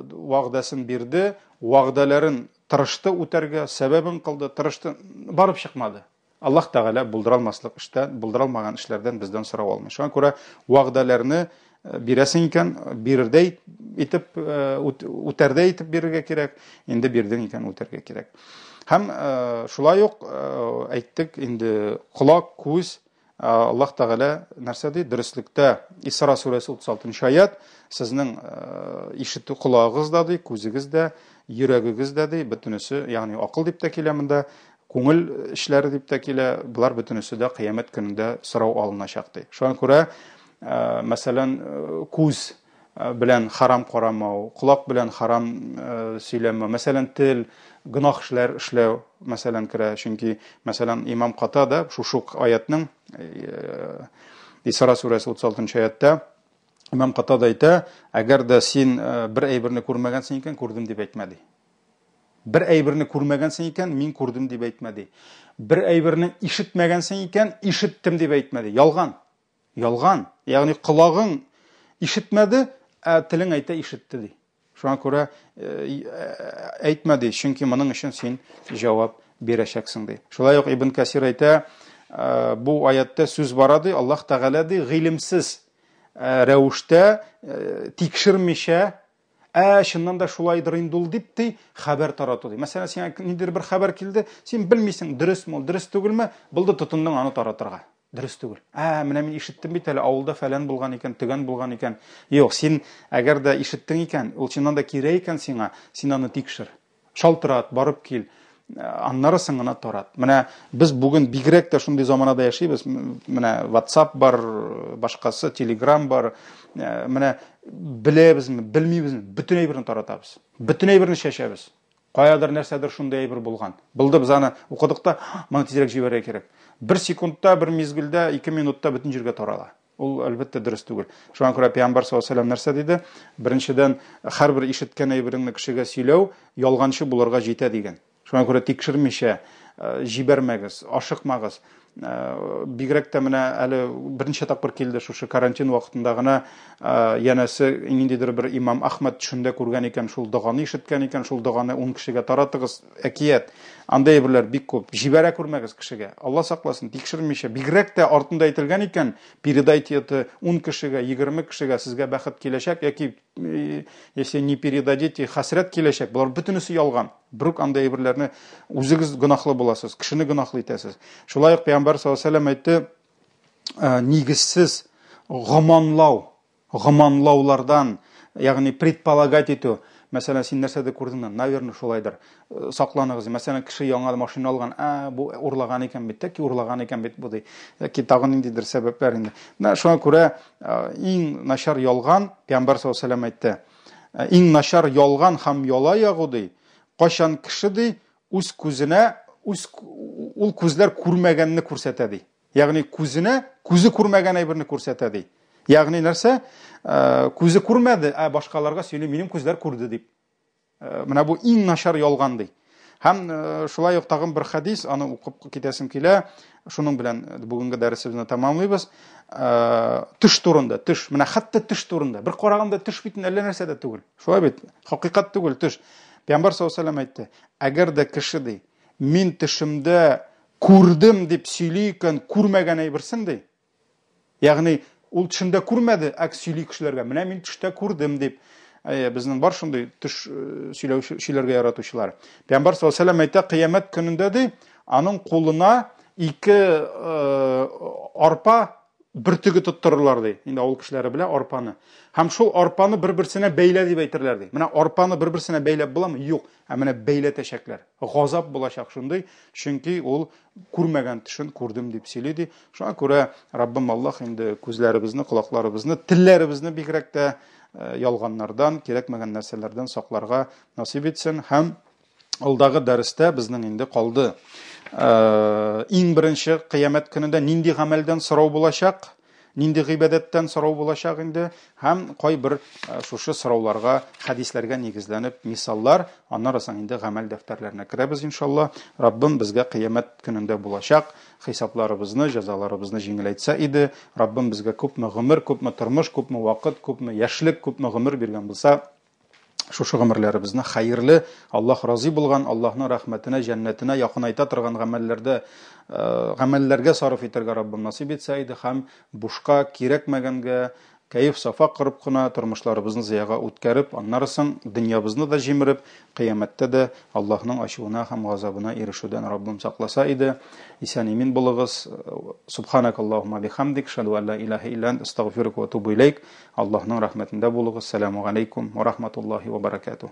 вәгъдәсен бирде, вәгъдәләрен тырышты үтәргә, сәбәбен кылды, тырышты, барып чыкмады. Аллаһ Тәгалә булдыра алмаслык эштән, булдыра алмаган эшләрдән бездән сорау алмый. Шуңа күрә вәгъдәләрне бирәсең икән, бирердәй итеп, үтәрдәй итеп бирергә кирәк. Инде бирдең икән, үтәргә кирәк. Һәм шулай ук әйттек инде колак, күз, Аллаһ Тәгалә нәрсә ди? Дөреслектә Исра сүрәсе 36 аят, сезнең ишетү колагыгыз да ди, күзегез дә, йөрәгегез дә ди, бөтенесе, ягъни акыл дип тә килә монда, күңел эшләре дип тә килә, болар бөтенесе дә кыямәт көнендә сорау алыначак ди. Шуңа күрә, мәсәлән, күз белән харам карамау, колак белән харам сөйләмәү, мәсәлән, тел, гөнаһ эшләр эшләү, мәсәлән, керә. Чөнки, мәсәлән, имам Катада шушы ук аятның Исра сүрәсе 36 аятта имам Катада әйтә, әгәр дә син бер әйберне күрмәгәнсең икән, күрдем дип әйтмә ди. Бер әйберне күрмәгәнсең икән, мин күрдем дип әйтмә ди. Бер әйберне ишетмәгәнсең икән, ишеттем дип әйтмә ди. Ялган. Ялган. Ягъни колагың ишетмәде, ә телең әйтә ишетте ди. Шуңа күрә әйтмә ди, чөнки моның өчен син җавап бирәчәксең ди. Шулай ук Ибн Касир әйтә, бу аятта сүз бара ди, Аллаһ Тәгалә ди, гыйлемсез рәвештә тикшермичә, ә чыннан да шулайдыр инде ул дип ди, хәбәр тарату ди. Мәсәлән, сиңа ниндидер бер хәбәр килде, син белмисең, дөресме ул, дөрес түгелме, булды тотындың аны таратырга. Дөрес түгел. Ә, менә мин ишеттем бит әле, авылда фәлән булган икән, төгән булган икән. Юк, син әгәр дә ишеттең икән, ул чыннан да кирәк икән сиңа, син аны тикшер. Шалтырат, барып кил. Аннары соң гына тарат. Менә без бүген бигрәк тә шундый заманада яшибез. Менә WhatsApp бар, башкасы, Telegram бар. Менә беләбезме, белмибезме, бөтен әйберне таратабыз. Бөтен әйберне чәчәбез. Каядыр нәрсәдер шундый әйбер булган. Булды, без аны укыдык та, моны тизрәк җибәрергә кирәк. Бер секундта, бер мизгелдә, ике минутта бөтен җиргә тарала. Ул, әлбәттә, дөрес түгел. Шуңа күрә Пәйгамбәр саллаллаһу алейһи ва сәлләм нәрсә диде? Беренчедән, һәрбер ишеткән әйбереңне кешегә сөйләү ялганчы булырга җитә дигән. Шуңа күрә тикшермичә җибәрмәгез, ашыкмагыз. Бигрәк тә менә әле берничә тапкыр килде шушы карантин вакытында гына, янәсе ниндидер бер имам Ахмәд төшендә күргән икән, шул доганы ишеткән икән, шул доганы 10 кешегә таратыгыз, әкият. Андый әйберләр бик күп. Җибәрә күрмәгез кешегә. Алла сакласын, тикшермичә. Бигрәк тә артында әйтелгән икән, передайте это 10 кешегә, 20 кешегә, сезгә бәхет киләчәк яки если не передадите, хәсрәт киләчәк. Болар бөтенесе ялган. Брук андый әйберләрне үзегез гөнаһлы буласыз, кешене гөнаһлы итәсез. Шулай ук Пәйгамбәр саллаллаһу алейһи вәсәлләм әйтте, нигезсез гоманлау, гоманлаулардан, ягъни предполагать итү. Мәсәлән, син нәрсәдер күрдең, наверное, шулайдыр. Сакланыгыз. Мәсәлән, кеше яңа машина алган, ә, бу урлаган икән бит, тәки урлаган икән бит бу ди. Яки тагын ниндидер сәбәпләр инде. Менә шуңа күрә иң начар ялган, Пәйгамбәр саллаллаһу алейһи вәсәлләм әйтте, иң начар ялган һәм яла ягу ди, кайчан кеше ди, үз күзенә, үз ул күзләр күрмәгәнне күрсәтә ди. Ягъни күзенә, күзе күрмәгән әйберне күрсәтә ди. Ягъни нәрсә? Күзе күрмәде, ә башкаларга сөйли, минем күзләр күрде дип. Менә бу иң начар ялган ди. Һәм шулай ук тагын бер хәдис, аны укып китәсем килә. Шуның белән бүгенге дәресебезне тәмамлыйбыз. Төш турында, төш. Менә хәтта төш турында. Бер караганда төш бит әллә нәрсә дә түгел. Шулай бит? Хакыйкать түгел төш. Пәйгамбәр саллаллаһу алейһи ва сәлләм әйтте, әгәр дә кеше ди, мин төшемдә күрдем дип сөйли икән, күрмәгән әйберсен ди. Ягъни ул төшендә күрмәде, ә сөйли кешеләргә, менә мин төштә күрдем дип. Әйе, безнең бар шундый төш сөйләүче, сөйләргә яратучылар. Пәйгамбәр саллаллаһу алейһи ва сәлләм әйтә, кыямәт көнендә ди, аның кулына ике арпа бөртеге тоттырырлар ди. Инде авыл кешеләре белә арпаны. Һәм шул арпаны бер-берсенә бәйлә дип әйтерләр ди. Менә арпаны бер-берсенә бәйләп буламы? Юк. Ә менә бәйләтәчәкләр. Газап булачак шундый, чөнки ул күрмәгән төшен күрдем дип сөйли ди. Шуңа күрә Раббым Аллаһ инде күзләребезне, колакларыбызны, телләребезне бигрәк тә ялганнардан, кирәкмәгән нәрсәләрдән сакларга насыйп итсен. Һәм алдагы дәрестә безнең инде калды. Иң беренче кыямәт көнендә нинди гамәлдән сорау булачак? Нинди гыйбадәттән сорау булачак инде һәм кайбер шушы сорауларга хәдисләргә нигезләнеп мисаллар, аннары соң инде гамәл дәфтәрләренә керәбез иншалла. Раббым безгә кыямәт көнендә булачак хисапларыбызны, җәзаларыбызны җиңеләйтсә иде. Раббым безгә күпме гомер, күпме тормыш, күпме вакыт, күпме яшьлек, күпме гомер биргән булса, шушы гомерләребезне хәерле, Аллаһ разый булган, Аллаһның рәхмәтенә, җәннәтенә якынайта торган гамәлләрдә, гамәлләргә сарыф итәргә Раббым насыйп итсә иде һәм бушка, кирәкмәгәнгә, кәеф-сафа корып кына тормышларыбызны зыяга үткәреп, аннары соң дөньябызны да җимереп, кыямәттә дә Аллаһның ачуына һәм газабына ирешүдән Раббым сакласа иде. Исән-имин булыгыз. Субханакаллаһумма бихамдик, шәду ан ла илаһа илля ант, астагфирука ва атубу иләйк. Аллаһның рәхмәтендә булыгыз. Сәламү галәйкүм ва рахматуллаһи ва баракатуһ.